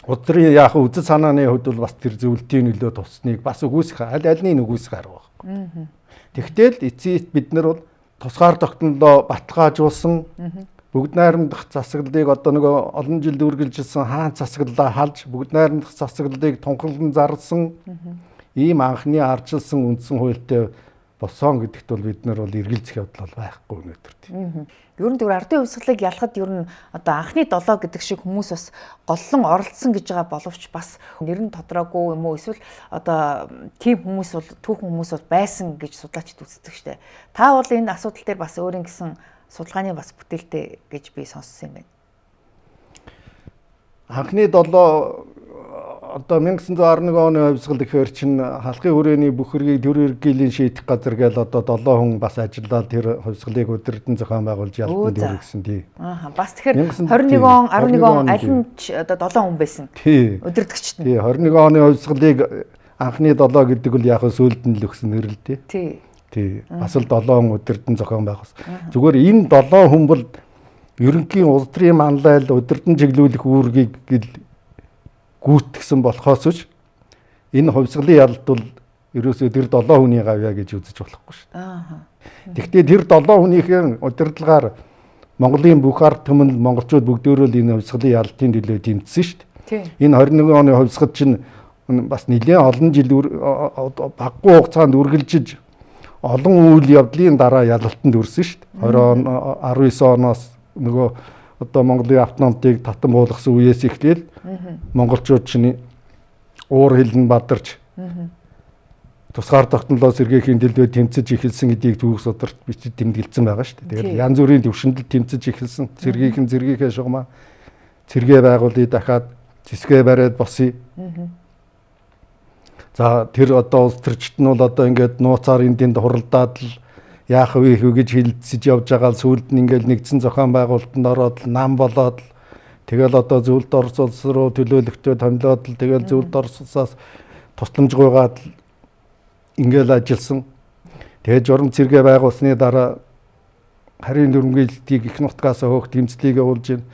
улс төрийн яах үзэл санааны хувьд бол бас тэр зөвлөлтийн нөлөө тусныг бас үгүйсэх аль альны үгүйсэх арга байхгүй. Тэгтэл эцсийн бид нар бол тусгаар тогтнолоо баталгаажуулсан, бүгд найрамдах засаглалыг одоо нөгөө олон жил үргэлжилсэн хаан засаглалаа халж бүгд найрамдах засаглалыг тунхаглан зарласан ийм анхны ардчилсан үндсэн хуультай болсон гэдэгт бол бид нар бол эргэлзэх явдал бол байхгүй өнөөдөр. Ер нь тэр ардын хувьсгалыг ялахад ер нь одоо анхны долоо гэдэг шиг хүмүүс бас голлон оролцсон гэж байгаа боловч бас нэр нь тодроогүй юм уу эсвэл одоо тийм хүмүүс бол түүхэн хүмүүс бол байсан гэж судлаачид үздэг штэ. Та бол энэ асуудал дээр бас өөрийн гэсэн судалгааны бас бүтээлтэй гэж би сонссон юм байна. Анхны долоо одоо 1911 оны хувьсгал гэхээр чинь халахын хүрээний бүх хэргийг төр иргэлийн шийдэх газар гээл одоо 7 хүн бас ажиллаад тэр хувьсгалыг удирдан зохион байгуулж ялтанд хүргэсэн тий. Аа бас тэгэхээр 21 он 11 он аль нь ч одоо 7 хүн байсан. Удирдагчд нь. Тий 21 оны хувьсгалыг анхны 7 гэдэг бол яг сүүлд нь л өгсөн нэр л тий. Тий. Тий. Бас л 7 хүн удирдан зохион байгуулсан. Зүгээр энэ 7 хүн бол ерөнхий улс төрийн манлайл удирдан чиглүүлэх үүргийг гэл гүйтгэсэн болохоос ч энэ хувьсгалын ялалт бол ерөөсөө тэр 7 хүний гавьяа гэж үзэж болохгүй шүү дээ. Аа. Тэгвэл тэр 7 хүнийхэн удирдлагаар Монголын бүх ард түмэн монголчууд бүгдөө л энэ хувьсгалын ялалтын төлөө тэмцсэн шүү дээ. Энэ 21 оны хувьсгал чинь бас нэлээд олон жил баггүй хугацаанд үргэлжиж олон үйл явдлын дараа ялалтанд хүрсэн шүү дээ. 20 он 19 оноос нөгөө одоо Монголын автономтыг татан буулгасан үеэс эхлээл монголчууд чинь уур хилэн бадарч тусгаар тогтнолоо сэргээхийн төлөө тэмцэж эхэлсэн гэдгийг түүх сударт бичиж тэмдэглэсэн байгаа шүү дээ. Тэгээд янз бүрийн төвшөндөл тэмцэж эхэлсэн. Сэргийхэн зэргийнхээ шугамаа цэргээ байгуулъя, дахиад зэсгээ бариад босъё. За тэр одоо улс төрчд нь бол одоо ингээд нууцаар энд тэнд хуралдаад л яах вэ гэж хилцэж явж байгаа л сүүлд нь ингээд нэгдсэн зохион байгуулалтанд ороод л нам болоод л тэгэл одоо зөвлөлд Орос улс руу төлөөлөгчөө томилоод л тэгэл зөвлөлд Орос улсаас тусламжгүйгаад л ингээл ажилласан. Тэгээд журам цэргээ байгуулсны дараа харийн дүрмгийлтийг их нутгаас хөөх тэмцлийг явуулж байна.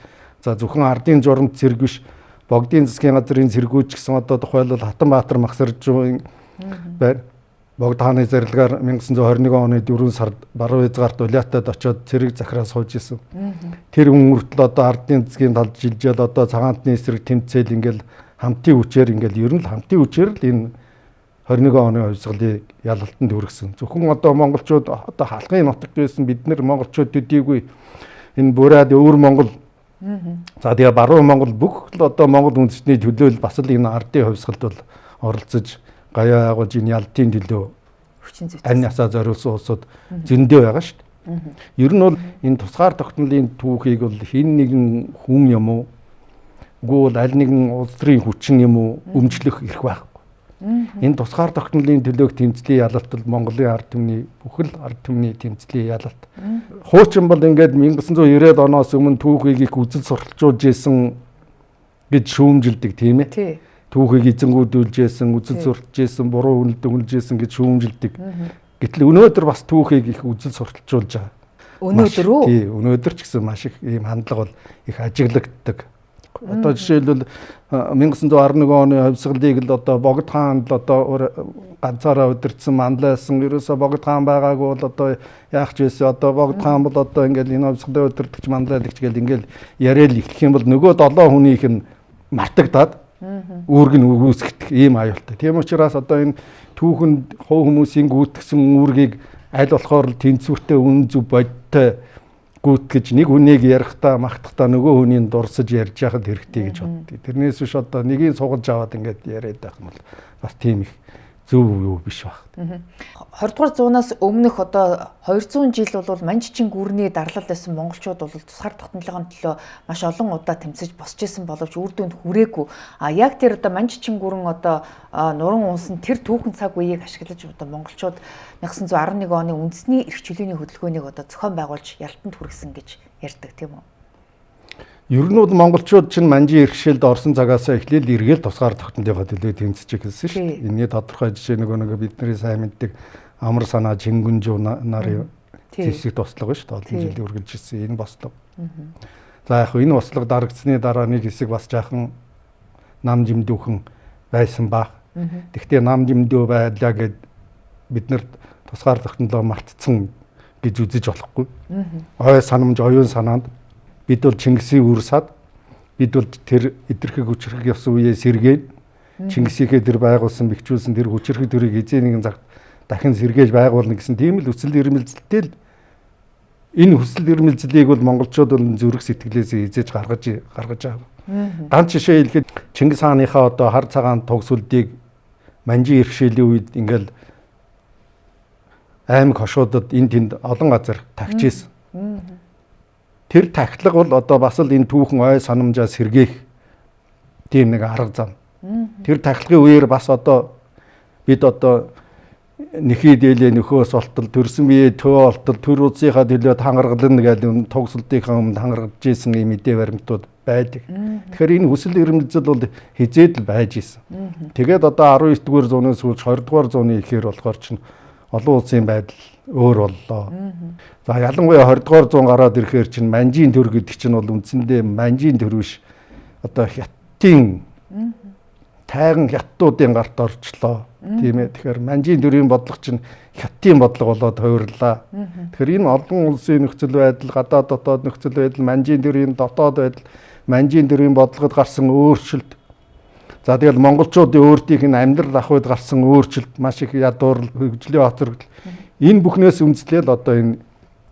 За зөвхөн ардын журам цэрэг биш, богдын засгийн газрын цэргүүд ч гэсэн одоо тухайлбал Хатанбаатар Махсаржуугийн байна. Богд хааны зарилгаар 1921 оны 4 сард баруун хязгаарт Улаатад очиод цэрэг захираа сууж исэн. Тэр хүн хүртэл одоо ардын засгийн талд жилжээл одоо цагаантны эсрэг тэмцээл ингээл хамтын хүчээр ингээл ер нь л хамтын хүчээр л энэ 21 оны хувьсгалыг ялалтанд хүргэсэн. Зөвхөн одоо монголчууд одоо халахын нутагт байсан бид нар монголчууд төдийгүй энэ бүрээд өвөр Монгол за тэгээ баруун Монгол бүх л одоо Монгол үндэстний төлөө л бас л энэ ардын хувьсгалд бол оролцож гаяа агуулж энэ ялтын төлөө хүчин зүйтэй амь ясаа зориулсан улсууд зөндөө байгаа шүү дээ. Ер нь бол энэ тусгаар тогтнолын түүхийг бол хэн нэгэн хүн юм уу үгүй бол аль нэгэн улс төрийн хүчин юм уу өмчлөх эрх байхгүй. Энэ тусгаар тогтнолын төлөөх тэмцлийн ялалт бол Монголын ард түмний бүхэл ард түмний тэмцлийн ялалт. Хуучин бол ингээд 1990-ад оноос өмнө түүхийг их үзэл сурталчулж исэн гэж шүүмжилдэг тийм ээ. Түүхийг эзэнгүүдүүлж исэн, үзэл сурталж исэн, буруу үнэлд өгүүлж исэн гэж шүүмжилдэг. Гэтэл өнөөдөр бас түүхийг их үзэл сурталчулж байгаа. Өнөөдөр үү? Тий, өнөөдөр ч гэсэн маш их ийм хандлага бол их ажиглагддаг. Одоо жишээлбэл 1911 оны хувьсгалыг л одоо Богд хаан л одоо ганцаараа удирдсан, манлайлсан. Ерөөсөө Богд хаан байгаагүй бол одоо яах ч байсан. Одоо Богд хаан бол одоо ингээл энэ хувьсгалыг удирдагч, манлайлагч гэл ингээл яриад эхлэх юм бол нөгөө 7 хүнийх нь мартагдаад үүрэг нь үүсгэх ийм аюултай. Тийм учраас одоо энэ түүхэнд хувь хүмүүсийн гүйтгэсэн үүргийг аль болохоор л тэнцвэртэй, үнэн зөв, бодиттой гүйтгэж нэг хүнийг ярихдаа магтахдаа нөгөө хүнийг дурсаж ярьж яхад хэрэгтэй гэж боддог. Тэрнээс биш одоо нэгийг сугалж аваад ингээд яриад байх юм бол бас тийм их зөв юу биш баг. 20 дугаар зуунаас өмнөх одоо 200 жил бол Манжичин гүрний дарлал байсан монголчууд бол тусгаар тогтнолын төлөө маш олон удаа тэмцэж босч исэн боловч үр дүнд хүрээгүй. А яг тэр одоо Манжичин гүрэн одоо нуран унсан тэр түүхэн цаг үеийг ашиглаж одоо монголчууд 1911 оны үндэсний эрх чөлөөний хөдөлгөөнийг одоо зохион байгуулж ялтанд хүргэсэн гэж ярьдаг тийм үү? Ер нь бол монголчууд чинь манжийн эрхшээлд орсон цагаасаа эхлээл эргээл тусгаар тогтнолынхоо төлөө тэмцэж эхэлсэн шүү дээ. Энэний тодорхой жишээ нөгөө бидний сайн мэддэг амар санаа Чингүнжүү нарын зэвсэг туслага шүү дээ. Олон жилийн үргэлж ирсэн энэ бослого. За яг энэ бослого дарагдсаны дараа нэг хэсэг бас жаахан нам жимдүүхэн байсан баг. Тэгвэл нам жимдүү байлаа гэд бид нарт тусгаар тогтнолоо мартцсан гэж үзэж болохгүй. Ой санамж, оюун санаанд бид бол Чингисийн үр сад, бид бол тэр эдэрхэг хүчрхэг явсан үеэ сэргээн Чингисийнхээ тэр байгуулсан, бэхжүүлсэн тэр хүчрхэг төрийг эзэн нэгэн цагт дахин сэргээж байгуулна гэсэн тийм л хүсэл эрмэлзэлтэй л энэ хүсэл эрмэлзлийг бол монголчууд бол зүрх сэтгэлээс эзэж гаргаж аав. Ганц жишээ хэлэхэд Чингис хааныхаа одоо хар цагаан тугсүлдийг манжийн эрхшээлийн үед ингээл аймаг хошуудад энэ тэнд олон газар тагч исэн. Тэр тахилга бол одоо бас л энэ түүхэн ой санамжаа сэргээх тийм нэг арга зам. Тэр тахилгын үеэр бас одоо бид одоо нэхий дээлээ нөхөөс олтол, төрсөн бие төө олтол, төр улсынхаа төлөө тангаргална гэдэг тугсалтынхаа өмнө тангаргалж исэн ийм мэдээ баримтууд байдаг. Тэгэхээр энэ хүсэл эрмэлзэл бол хизээд л байж исэн. Тэгээд одоо 19 дугаар зууны сүүлч 20 дугаар зууны ихээр болохоор чинь олон улсын байдал өөр боллоо. За ялангуяа 20 дугаар зуун гараад ирэхээр чинь манжийн төр гэдэг чинь бол үндсэндээ манжийн төр биш. Одоо хятадын тайган хятадуудын гарт орчлоо. Тийм ээ. Тэгэхээр манжийн төрийн бодлого чинь хятадын бодлого болоод хувирлаа. Тэгэхээр энэ олон улсын нөхцөл байдал, гадаад дотоод нөхцөл байдал, манжийн төрийн дотоод байдал, манжийн төрийн бодлогод гарсан өөрчлөлт За тэгэл монголчуудын өөртийнх нь амьдрал ах үед гарсан өөрчлөлт, маш их ядуурл, хөгжлийн хоцрогдол энэ бүхнээс үндэслэл одоо энэ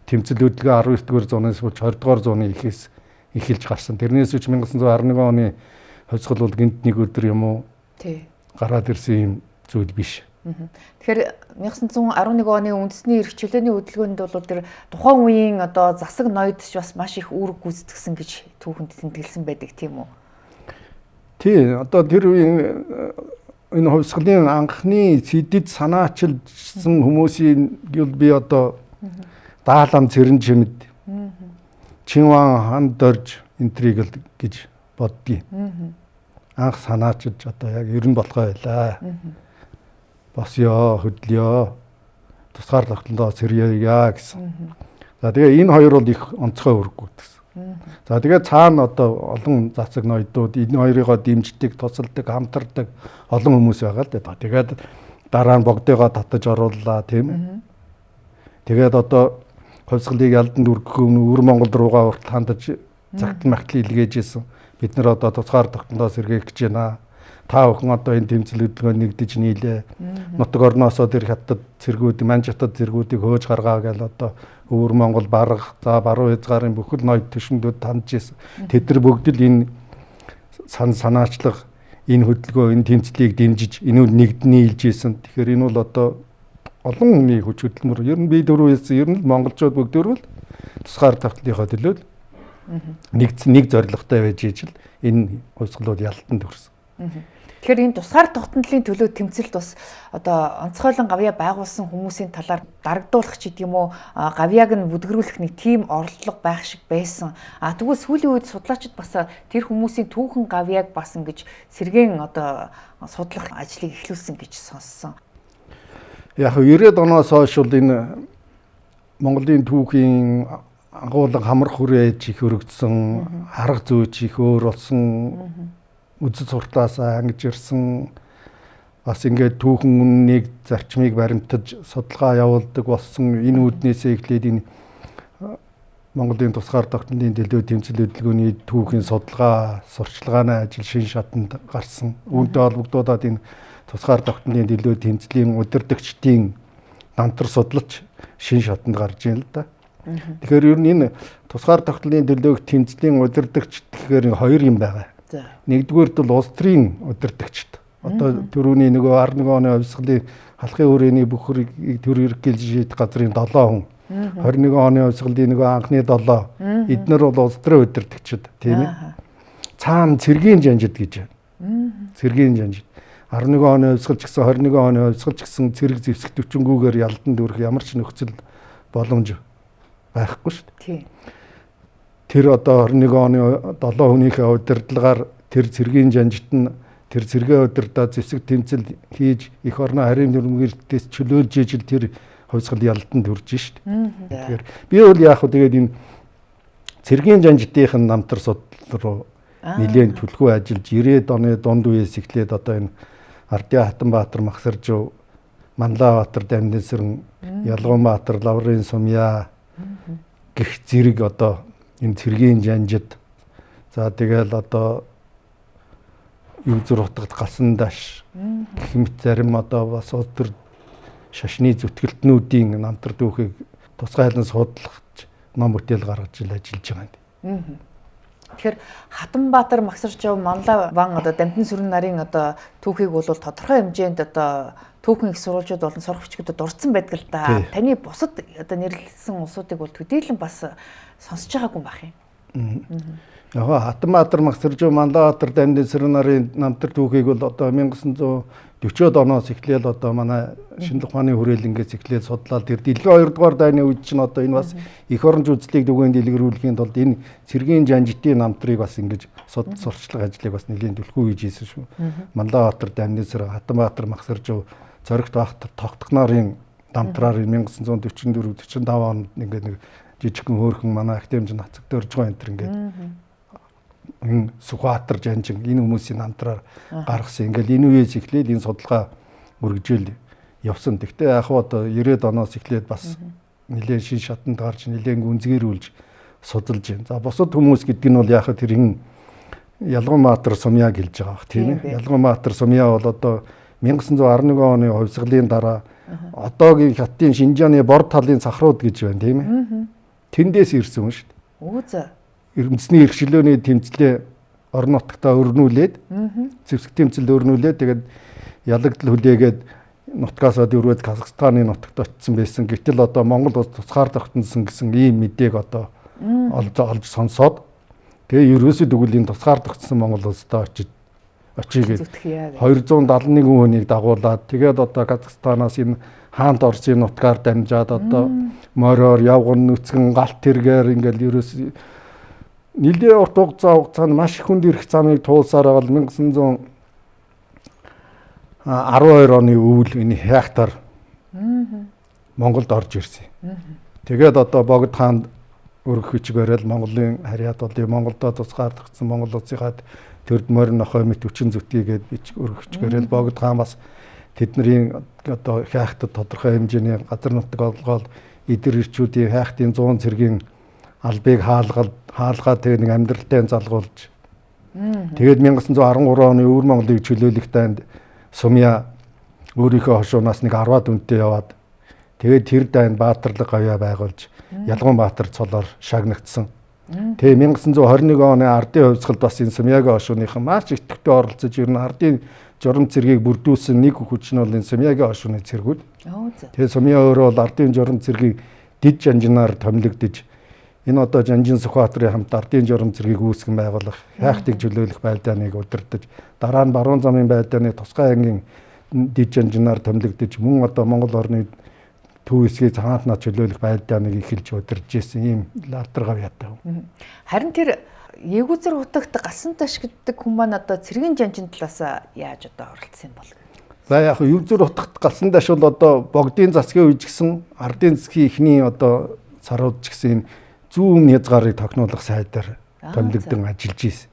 тэмцэл хөдөлгөөн 19-р зуунаас болж 20-р зууны ихээс эхэлж гарсан. Тэрнээс ч 1911 оны хувьсгал бол гинт нэг өдөр юм уу? Тий. Гараад ирсэн юм зүйл биш. Тэгэхээр 1911 оны үндэсний эрх чөлөөний хөдөлгөөнд бол тэр тухайн үеийн одоо засаг ноёд ч бас маш их үүрэг гүйцэтгсэн гэж түүхэнд тэмдэглэсэн байдаг, тийм үү? Тий, одоо тэр үеийн энэ хувьсгалын анхны сэдэд санаачилсан хүмүүсийн би одоо даалам цэрэн чимэд Чинван хан дорж энтриг л гэж боддгийг. Анх санаачилж одоо яг ер нь болохоо байлаа. Босё, хөдлөё, тусгаар тогтолцоо сэргээе гэсэн. За тэгээ энэ хоёр бол их онцгой үүрэг гүйцэтгэсэн. За тэгээ цаана одоо олон засаг ноёдууд энэ хоёрыгоо дэмждэг, тусалдаг, хамтардаг олон хүмүүс байгаа л да. Тэгээд дараа нь богдыгоо татаж орууллаа, тийм ээ. Тэгээд одоо хувьсгалыг ялданд өргөх өмнө өвөр Монгол руугаа урт хандаж загтал магтал илгээж исэн. Бид нар одоо тусгаар тогтолцоо сэргээх гэж байна. Та бүхэн одоо энэ тэмцэл хөдөлгөөн нэгдэж нийлээ. Нутаг орноосоо тэр хятад цэргүүд, манж хятад цэргүүдийг хөөж гаргаа гэж одоо өвөр Монгол барга, за баруун хязгаарын бүхэл ноёд төшөндүүд тандж исэн. Тэд нар бүгд л энэ санаачлах, энэ хөдөлгөөн, энэ тэмцлийг дэмжиж, энэ үл нэгд нийлж исэн. Тэгэхээр энэ бол одоо олон хүний хүч хөдөлмөр. Ер нь би дөрөв хэлсэн, ер нь монголчууд бүгд л тусгаар тогтолцоогоо төлөө нэгдсэн, нэг зорилготой байж ижил энэ хувьсгалууд ялтанд хүрсэн. Тэгэхээр энэ тусгаар тогтнолын төлөө тэмцэлд бас одоо онцгойлон гавьяа байгуулсан хүмүүсийн талаар дарагдуулах ч гэдэг юм уу, гавьяаг нь бүдгэрүүлэх нэг тийм орлого байх шиг байсан. А тэгвэл сүүлийн үед судлаачид бас тэр хүмүүсийн түүхэн гавьяаг бас ингэж сэргээн одоо судлах ажлыг эхлүүлсэн гэж сонссон. Яг 90-ад оноос хойш бол энэ Монголын түүхийн агуулга хамрах хүрээж их өргөдсөн, арга зүйч их өөр болсон, үзэл суртаасаа ангиж ирсэн, бас ингээд түүхэн үннийг зарчмыг баримтаж судалгаа явуулдаг болсон. Энэ үүднээсээ эхлээд энэ Монголын тусгаар тогтнолын төлөө тэмцэл хөдөлгөөний түүхийн судалгаа, сурчлагын ажил шин шатанд гарсан. Үүнтэй холбогдуулаад энэ тусгаар тогтнолын төлөө тэмцлийн удирдагчдын намтар судлалч шин шатанд гарч ийн л да. Тэгэхээр ер нь энэ тусгаар тогтнолын төлөөх тэмцлийн удирдагч гэхээр хоёр юм байгаа. Нэгдүгээрт бол улс төрийн удирдагчд. Одоо түрүүний нөгөө 11 оны хувьсгалын халахын хүрээний бүх төр эрх гэлж шийдэх газрын 7 хүн. 21 оны хувьсгалын нөгөө анхны 7. Эднэр бол улс төрийн удирдагчд, тийм ээ. Цаана цэргийн жанжид гэж байна. Цэргийн жанжид. 11 оны хувьсгал ч гэсэн 21 оны хувьсгал ч гэсэн цэрэг зэвсэг төчөнгүүгээр ялдан дүүрэх ямар ч нөхцөл боломж байхгүй шүү дээ. Тэр одоо 21 оны 7 хүнийхээ удирдлагаар тэр цэргийн жанжид нь тэр цэргээ удирдаа зэвсэг тэмцэл хийж эх орноо харийн дүрмгэртээс чөлөөлж ижил тэр хувьсгал ялдан төрж шít. Тэгэхээр би бол яг хөө тэгээд энэ цэргийн жанжидын намтар судлал руу нэлээд түлхүү ажиллаж 90-ад оны дунд үеэс эхлээд одоо энэ Ардын Хатанбаатар Махсаржуу, Манлайбаатар Дамдинсэрэн, Ялгуунбаатар Лаврын Сумья гэх зэрэг одоо энэ цэргийн жанжид, за тэгэл одоо юг зүр утгад галсан даш гэх мэт зарим одоо бас өдөр шашны зүтгэлтнүүдийн намтар дүүхийг тусгайлан судлах ном бүтээл гаргаж ил ажиллаж байгаа юм. Тэгэхээр Хатанбаатар Махсаржав, Манлайван одоо Дамдин сүрэн нарын одоо түүхийг бол тодорхой хэмжээнд одоо түүхэн их сурвалжууд болон сурах бичгүүдэд дурдсан байдаг л да. Таны бусад одоо нэрлэлсэн улсуудыг бол төдийлөн бас сонсож байгаагүй байх юм. Яг Хатанбаатар Махсаржав, Манлайбаатар Дамдин сүрэн нарын намтар түүхийг бол одоо 1940-од оноос эхлээл одоо манай шинжлэх ухааны хүрээлэнгээс эхлээл судлаад тэр дэлхийн 2 дугаар дайны үед чинь одоо энэ бас эх оронч үзлийг түгээн дэлгэрүүлэхийн тулд энэ цэргийн жанжидын намтрыг бас ингэж сурчлага ажлыг бас нэлийн түлхүү хийж ийсэн шүү. Манлайбаатар Дамдинсэр, Хатанбаатар Махсаржав, Зоригт Баатар Тогтох нарын намтраар 1944 45 онд ингээд нэг жижигхэн хөөрхөн манай академич Нацаг Дөржгоо энэ төр ингээд энэ Сүхбаатар жанжин энэ хүмүүсийн намтраар гаргасан. Ингээл энэ үеэс эхлээл энэ судалгаа үргэлжил явсан. Гэхдээ яг хуу одоо 90-ад оноос эхлээд бас нэлээд шин шатанд гарч нэлээд гүнзгийрүүлж судалж байна. За бусад хүмүүс гэдэг нь бол яг тэр энэ Ялгуунбаатар Сумья гэлж байгаа бах тийм ээ. Ялгуунбаатар Сумья бол одоо 1911 оны хувьсгалын дараа одоогийн Хятадын Шинжааны бор талын цахрууд гэж байна тийм ээ. Тэндээс ирсэн хүн шүү дээ. Үү за. Үндэсний эрхчлөөний тэмцлээ орон нутагтаа өрнүүлээд зэвсэг тэмцэлд өрнүүлээд тэгээд ялагдал хүлээгээд нутгаасаа дөрвөөд Казахстаны нутагт очсон байсан. Гэтэл одоо Монгол улс тусгаар тогтносон гэсэн ийм мэдээг одоо олж сонсоод тэгээ ерөөсөө тэгвэл энэ тусгаар тогтсон Монгол улстай очие гээд 271 хүнийг дагуулад тэгээд одоо Казахстанаас энэ хаант Оросын нутгаар дамжаад одоо мориор явган нүцгэн галт тэргээр ингээл ерөөс нэлээ урт хугацаанд маш их хүнд ирэх замыг туулсаар байгаа 1912 оны өвөл энэ хайхтар Монголд орж ирсэн. Тэгээд одоо Богд хаанд өргөх хүчиг бариад Монголын харьяат бол Монголдо тусгаар тогтсон Монгол улсынхаа төрд морин нохой мэт хүчин зүтгийгээд бич өргөх хүчиг бариад Богд хаан бас тэдний одоо хайхтад тодорхой хэмжээний газар нутаг олгоол эдэр ирчүүдийн хайхтын 100 цэргийн албыг хаалгаад тэгээ нэг амьдралтай залгуулж тэгээд 1913 оны Өвөр Монголыг чөлөөлөх дайнд Сумья өөрийнхөө хошуунаас нэг 10-аад үнэтэй яваад тэгээд тэр дайнд баатарлаг гавьяа байгуулж Ялгуунбаатар цолоор шагнагдсан. Тэгээ 1921 оны ардын хувьсгалд бас энэ Сумьягийн хошууныхан маш идэвхтэй оролцож ер нь ардын журам цэргийг бүрдүүлсэн нэг хүч нь бол энэ Сумьягийн хошууны цэргүүд. Тэгээ Сумья өөрөө бол ардын журам цэргийн дид жанжинаар томилогдож энэ одоо Жанжин Сүхбаатарын хамт ардын журам цэргийг үүсгэн байгуулах, хайхтыг чөлөөлөх байлдааныг удирдах, дараа нь баруун замын байлдааны тусгай ангийн дид жанжинаар томилогдож мөн одоо Монгол орны төв хэсгийг цагаатнаа чөлөөлөх байлдааныг эхэлж удирдах байсан ийм латар гавьяатай. Харин тэр Ягүзэр хутагт Галсан таш гэдэг хүн маань одоо цэргийн жанжин талаас яаж одоо оролцсон юм бол? За яг Ягүзэр хутагт Галсан таш бол одоо богдын засгийн үеч гэсэн ардын засгийн эхний одоо сарууд ч гэсэн энэ зүүн өмнө хязгаарыг тохируулах сайдаар томилогдсон ажиллаж ийсэн.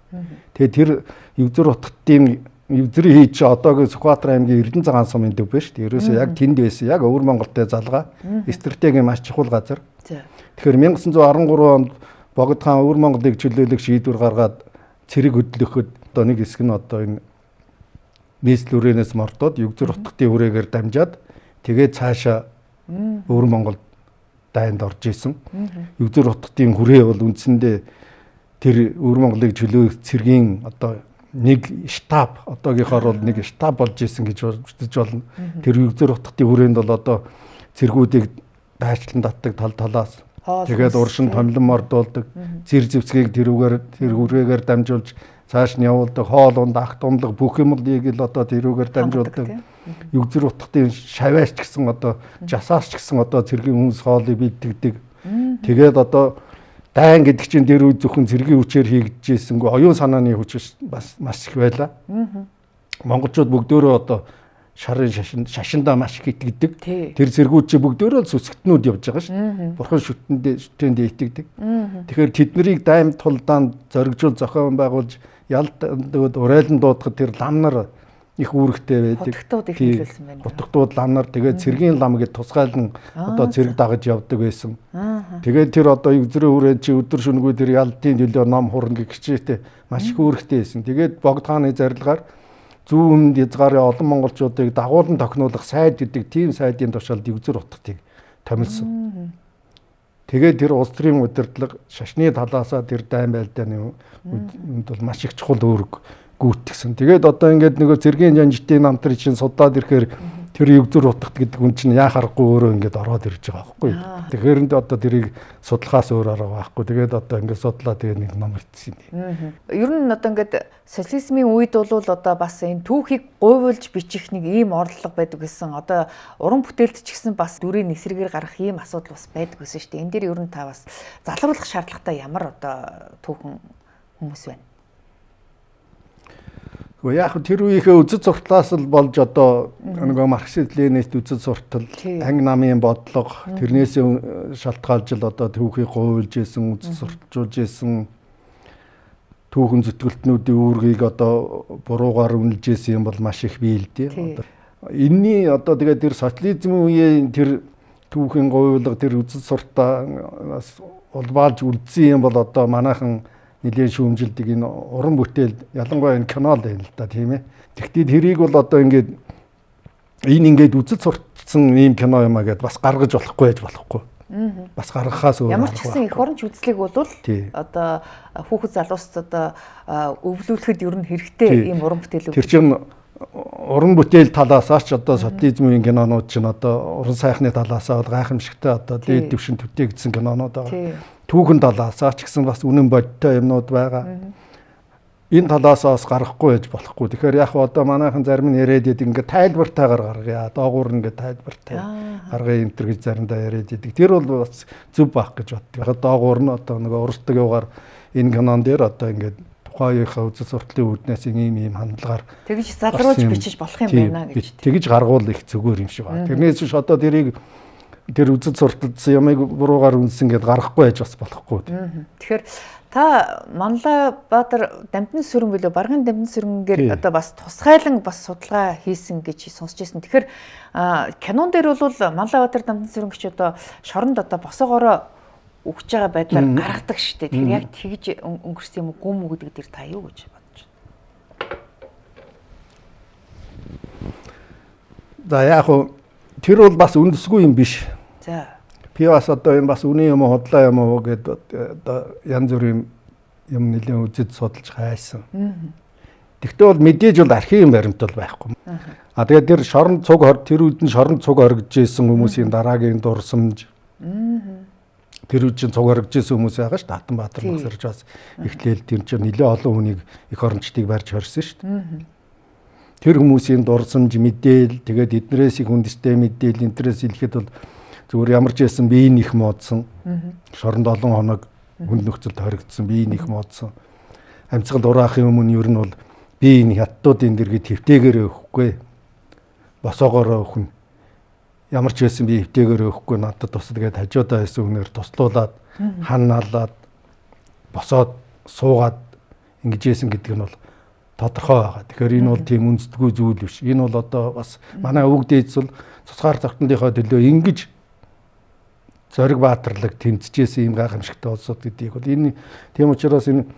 Тэгээ тэр Ягүзэр хутгатын Ягүзрийн хийж одоогийн Сүхбаатар аймгийн Эрдэнэ цагаан сумын төв биш. Ерөөсөө яг тэнд байсан. Яг Өвөр Монголтой залгаа стратегийн маш чухал газар. Тэгэхээр 1913 онд Богд хаан Өвөр Монголыг чөлөөлөх шийдвэр гаргаад цэрэг хөдлөхөд одоо нэг хэсэг нь одоо энэ нийслэл үрээнээс мордоод Ягүзэр хутгатын хүрээгээр дамжаад тэгээд цаашаа Өвөр Монгол дайнд орж исэн. Ягүзэр хутгатын хүрээ бол үндсэндээ тэр Өвөр Монголыг чөлөөлөх цэргийн одоо нэг штаб одоогийнхоор бол нэг штаб болж исэн гэж үзэж болно. Тэр Ягүзэр хутгатын хүрээнд бол одоо цэргүүдийг дайчлан татдаг тал талаас тэгээд уршин томилон мордуулдаг, зэр зэвсгийг тэр хүрээгээр дамжуулж цааш нь явуулдаг, хоол унд агт ундлага бүх юмыг л одоо тэрүүгээр дамжуулдаг. Ягүзэр хутгатын шавьяач гэсэн одоо жасаас ч гэсэн одоо цэргийн хүмүүс хоолыг бэлтгэдэг. Тэгээд одоо дайн гэдэг чинь тэр үе зөвхөн цэргийн хүчээр хийгдэжсэнгүй оюун санааны хүч бас маш их байлаа. Монголчууд бүгдөө одоо шарын шашиндаа маш их итгэдэг. Тэр цэргүүд чи бүгдөө л сүсгтнүүд явж байгаа шүү дээ. Бурхан шүтэндээ итгэдэг. Тэгэхээр тэднийг дайм тулдаанд зоригжуул зохион байгуулж ялд урайлан дуудахад тэр лам нар их үүрэгтэй байдаг. Хутгтууд их нөлөөлсөн байна. Хутгтууд лам нар тэгээд цэргийн лам гэж тусгайлан одоо цэрэг дагаж явдаг байсан. Тэгээд тэр одоо Ягүзрийн хүрээнд чи өдөр шөнөгүй тэр ялдын төлөө ном хурна гэх хичээтэй маш их үүрэгтэй байсан. Тэгээд Богд хааны зарилгаар зүүн өмнөд хязгаарын олон монголчуудыг дагуулan тохируулах сайд гэдэг тийм сайдын тушаалд Ягүзэр хутгтыг томилсон. Тэгээд тэр улс төрийн удирдлага шашны талаасаа тэр дайн байлдааны үнд бол маш их чухал үүрэг гүйтгэсэн. Тэгээд одоо ингээд нөгөө цэргийн жанжтын намтрын чинь судлаад ирэхээр тэр Ягүзэр хутгт гэдэг хүн чинь яа харахгүй өөрөө ингээд ороод ирж байгаа байхгүй. Тэгэхээр энд одоо тэрийг судлахаас өөр арга байхгүй. Тэгээд одоо ингээд судлаа тэгээд нэг ном бичсэн юм. Ер нь одоо ингээд социализмын үед бол одоо бас энэ түүхийг гуйвуулж бичих нэг ийм орлого байдаг гэсэн. Одоо уран бүтээлд ч гэсэн бас дүрийн эсрэгээр гарах ийм асуудал бас байдаг гэсэн шүү дээ. Энэ дээр ер нь та бас залруулах шаардлагатай ямар одоо түүхэн хүмүүс байна? Яг тэр үеийнхээ үзэл суртлаас л болж одоо нөгөө марксист ленинист үзэл суртал, анги намын бодлого тэрнээс шалтгаалж л одоо түүхийг гуйлж исэн, үзэл сурталжуулж исэн түүхэн зүтгэлтнүүдийн үүргийг одоо буруугаар үнэлж исэн юм бол маш их бий л дээ. Энийний одоо тэгээд тэр социализмын үеийн тэр түүхийн гуйлга, тэр үзэл суртаа бас улбаалж үлдсэн юм бол одоо манайхан нэлээд шүүмжилдэг энэ уран бүтээл ялангуяа энэ кино л байна л да, тийм ээ. Тэгтээ тэрийг бол одоо ингээд энэ ингээд үзэл сурталсан ийм кино юм а гэдээ бас гаргаж болохгүй байж болохгүй. Бас гаргахаас өөр ямар ч гэсэн эх оронч үзлийг бол одоо хүүхэд залууст одоо өвлүүлэхэд ер нь хэрэгтэй ийм уран бүтээл. Тэр чинь уран бүтээл талаасаа ч одоо социализмын кинонууд чинь одоо уран сайхны талаасаа бол гайхамшигтай одоо дээд түвшин түтээгдсэн кинонууд байгаа. Түүхэн талаасаа ч гэсэн бас үнэн бодиттой юмнууд байгаа. Энэ талаасаа бас гаргахгүй байж болохгүй. Тэгэхээр яг одоо манайхан зарим нь яриад идэг ингээд тайлбартайгаар гаргая. Доогуур ингээд тайлбартай гаргая энэ төр гэж заримдаа яриад идэг. Тэр бол бас зөв байх гэж боддог. Яг доогуур нь одоо нөгөө урсдаг юугаар энэ кинон дээр одоо ингээд тухайн үеийнхээ үзэл сурталын үүднээс ийм ийм хандлагаар тэгж залруулж бичиж болох юм байна гэж. Тэгж гаргуул их зүгээр юм шиг байна. Тэрнээс биш одоо тэрийг тэр үзэл сурталсан ямыг буруугаар үнсэн гэдээ гаргахгүй байж бас болохгүй. Тэгэхээр та Манлайбаатар Дамдин сүрэн билүү Баргын Дамдин сүрэнгээр одоо бас тусгайлан бас судалгаа хийсэн гэж сонсч ирсэн. Тэгэхээр кинон дээр бол Манлайбаатар Дамдин сүрэн гэж одоо шоронд одоо босоогоороо өгч байгаа байдлаар гаргадаг штэ. Тэгэхээр яг тэгж өнгөрсөн юм уу гүм үү гэдэг дээр та юу гэж бодож байна? За яг хөө тэр бол бас үндэсгүй юм биш. За. Би бас одоо энэ бас үнэн юм уу худлаа юм уу гэдээ одоо янз бүрийн юм нэлээд үзэж судалж хайсан. Тэгтээ бол мэдээж бол архивын баримт бол байхгүй. А тэгээд тэр шоронд цуг хор тэр үед нь шоронд цуг хоригдож исэн хүмүүсийн дараагийн дурсамж. Тэр үед чинь цуг хоригдож исэн хүмүүс байгаа шүү дээ. Хатанбаатар Магсарч бас эхлээл тэр чинь нэлээд олон хүнийг эх орончдыг барьж хорьсон шүү дээ. Тэр хүмүүсийн дурсамж мэдээл тэгээд эднэрээс их үндэстэй мэдээл энтрээс хэлэхэд бол зүгээр ямар ч байсан бие нь их муудсан. Шоронд олон хоног хүнд нөхцөлд хоригдсон, бие нь их муудсан. Амьцгал ураахын өмнө ер нь бол би энэ хятадуудын дэргэд хэвтээгээрээ өгөхгүй. Босоогоороо өгнө. Ямар ч байсан би хэвтээгээрээ өгөхгүй надад тусад гээд хажуудаа байсан хүнээр туслуулаад ханаалаад босоод суугаад ингэж яасан гэдэг нь бол тодорхой байгаа. Тэгэхээр энэ бол тийм үндэсгүй зүйл биш. Энэ бол одоо бас манай өвөг дээдс бол цусгаар тогтнолынхоо төлөө ингэж зориг баатарлаг тэмцэжсэн юм гайхамшигтай улсууд гэдгийг бол энэ тийм учраас энэ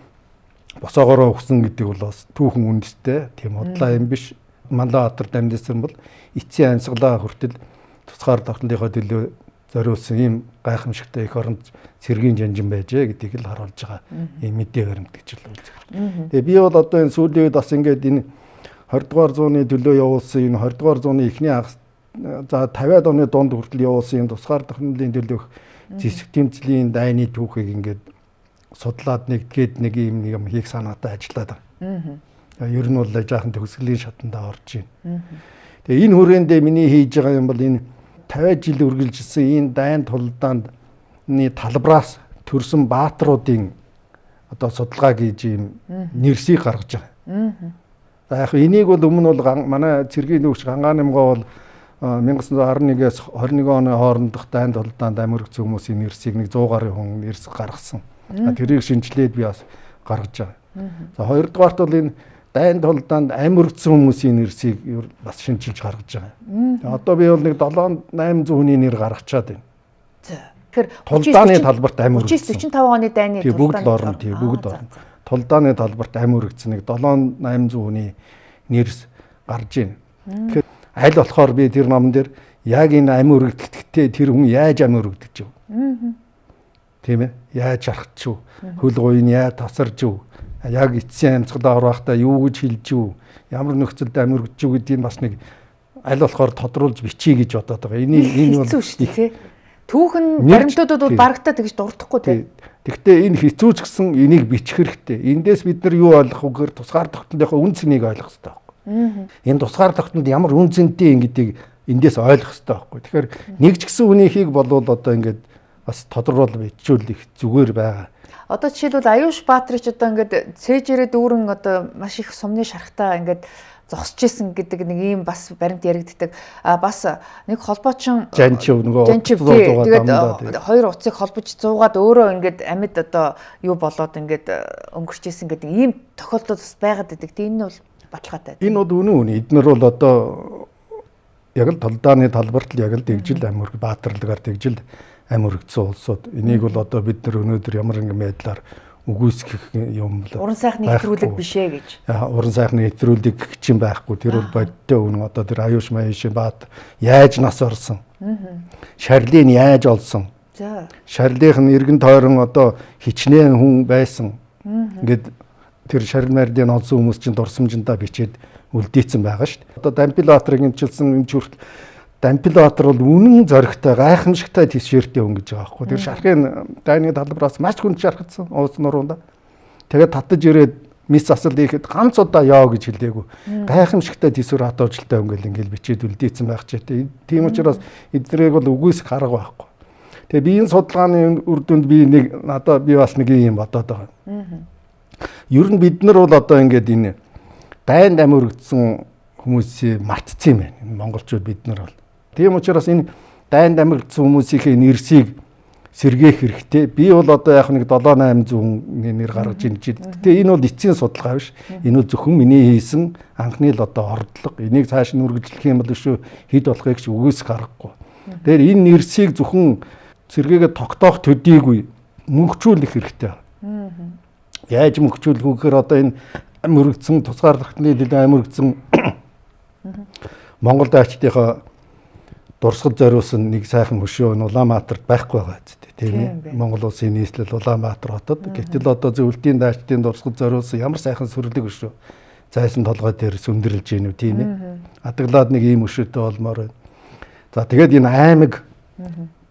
босоогоороо өгсөн гэдэг бол бас түүхэн үндэстэй тийм удлаа юм биш. Манлайбаатар Дамдинсүрэн бол эцсийн амьсгалаа хүртэл тусгаар тогтнолынхоо төлөө зориулсан ийм гайхамшигтай эх оронд цэргийн жанжин байжээ гэдгийг л харуулж байгаа ийм мэдээ баримт гэж л үзэх. Тэгээ би бол одоо энэ сүүлийн үед бас ингээд энэ 20 дугаар зууны төлөө явуулсан энэ 20 дугаар зууны эхний хагас за 50-аад оны дунд хүртэл явуулсан энэ тусгаар тогтнолын төлөөх зэсэг тэмцлийн дайны түүхийг ингээд судлаад нэгдгээд нэг юм нэг юм хийх санаатай ажиллаад байгаа. Ер нь бол жаахан төгсгөлийн шатандаа орж байна. Тэгээ энэ хүрээндээ миний хийж байгаа юм бол энэ 50 жил үргэлжилсэн энэ дайн тулдааны талбараас төрсэн баатруудын одоо судалгаа хийж ийм нэрсийг гаргаж байгаа. За яг энийг бол өмнө бол манай цэргийн нүүрч Гангаа Нямгаа бол 1911-ээс 21 оны хоорондох дайн тулдаанд амь өргөцсөн хүмүүсийн нэрсийг нэг 100 гаруй хүн нэрс гаргасан. Тэрийг шинжилээд би бас гаргаж байгаа. За хоёрдугаарт бол энэ дайн тулдаанд амь өргөцсөн хүмүүсийн нэрсийг бас шинчилж гаргаж байгаа. Одоо би бол нэг 7-800 хүний нэр гаргачаад байна. За. Тэгэхээр тулдааны талбарт амь өргөцсөн 45 оны дайны тулдааны бүгд орно тий бүгд орно. Тулдааны талбарт амь өргөцсөн нэг 7-800 хүний нэрс гарч байна. Тэгэхээр аль болохоор би тэр номон дээр яг энэ амь өргөдөлттэй тэр хүн яаж амь өргөдөж вэ? Тийм ээ? Яаж шархчих вэ? Хөл гуйн яаж тасарж вэ? Яг эцсийн амьсгалаа орохтой юу гэж хэлж юу? Ямар нөхцөлд амь өргөдөж вэ гэдгийг бас нэг аль болохоор тодруулж бичье гэж бодоод байгаа. Энэ бол хэцүү шүү дээ, тий. Түүхэн баримтуудад бол барагтаа тэгж дурдахгүй тий. Тэгтээ энэ хэцүү ч гэсэн энийг бичих хэрэгтэй. Эндээс бид нар юу ойлгох вэ гэхээр тусгаар тогтнолынхоо үн цэнийг ойлгох хэрэгтэй байхгүй. Энэ тусгаар тогтнолд ямар үн цэнтэй юм гэдгийг эндээс ойлгох хэрэгтэй байхгүй. Тэгэхээр нэг ч гэсэн үнийхийг болвол одоо ингээд бас тодруулж бичвэл их зүгээр байгаа. Одоо жишээлбэл Аюуш Баатрич одоо ингээд цээжээрээ дүүрэн одоо маш их сумны шархтаа ингээд зогсож исэн гэдэг нэг ийм бас баримт яригддаг. А бас нэг холбоочин Жанчив нөгөө тэгээд хоёр утсыг холбож зуугаад өөрөө ингээд амьд одоо юу болоод ингээд өнгөрч исэн гэдэг ийм тохиолдол бас байгаад байдаг. Энэ нь бол баталгаатай. Энэ бол үнэн үнэ. Эднэр бол одоо яг л тулдааны талбарт л яг л дэгжил амь өрг баатарлагаар дэгжил амь өргөцсөн улсууд. Энийг бол одоо бид нар өнөөдөр ямар нэгэн байдлаар үгүйсгэх юм л. Уран сайхны нэвтрүүлэг биш ээ гэж. Уран сайхны нэвтрүүлэг гэж юм байхгүй. Тэр бол бодтой үнэн. Одоо тэр аюуш маяшин баат яаж нас орсон? Шарлыг яаж олсон? За. Шарлынх нь эргэн тойрон одоо хичнээн хүн байсан. Ингээд тэр шарил марлын олсон хүмүүс чинь дурсамжиндаа бичээд үлдээсэн байгаа шүү дээ. Одоо Дампил Баатарыг эмчилсэн эмч хүртэл Дампил Баатар бол үнэн зоригтой, гайхамшигтай тэсвэртэй хүн гэж байгаа байхгүй. Тэр шархын дайны талбараас маш хүнд шархацсан ууц нуруунда. Тэгээд татаж ирээд мис асал хийхэд ганц удаа яа гэж хэлээгүй. Гайхамшигтай тэсвэр хатуужилтай хүн гэл ингээл бичээд үлдээсэн байх ч тийм. Тийм учраас эднэрийг бол үгүйсэх арга байхгүй. Тэгээ би энэ судалгааны үр дүнд би нэг надаа би бас нэг юм бодоод байгаа. Ер нь бид нар бол одоо ингээд энэ дайнд амиргдсан хүмүүсийг мартцсан юм байна. Монголчууд бид нар бол. Тийм учраас энэ дайнд амиргдсан хүмүүсийнхээ нэрсийг сэргээх хэрэгтэй. Би бол одоо яг нэг 7-800 хүний нэр гаргаж ийн гэж. Гэтэ энэ бол эцсийн судалгаа биш. Энэ бол зөвхөн миний хийсэн анхны л одоо ордлого. Энийг цааш нь үргэлжлэх юм бол шүү хэд болохыг ч үгүйсэх аргагүй. Тэгэхээр энэ нэрсийг зөвхөн сэргээгээ тогтоох төдийгүй мөнхчүүлэх хэрэгтэй. Яаж мөнхчүүлэх вэ гэхээр одоо энэ амиргдсан тусгаарлахтны дэлхий амиргдсан Монгол дайчдынхаа дурсгал зориулсан нэг сайхан хөшөө нь Улаанбаатарт байхгүй байгаа зү тийм ээ. Монгол улсын нийслэл Улаанбаатар хотод. Гэтэл одоо зөвлөдийн дайчдын дурсгал зориулсан ямар сайхан сүрлэг хөшөө зайсан толгой дээр сүндэрлж гин үү тийм ээ. Адаглаад нэг ийм хөшөөтэй болмоор байна. За тэгээд энэ аймаг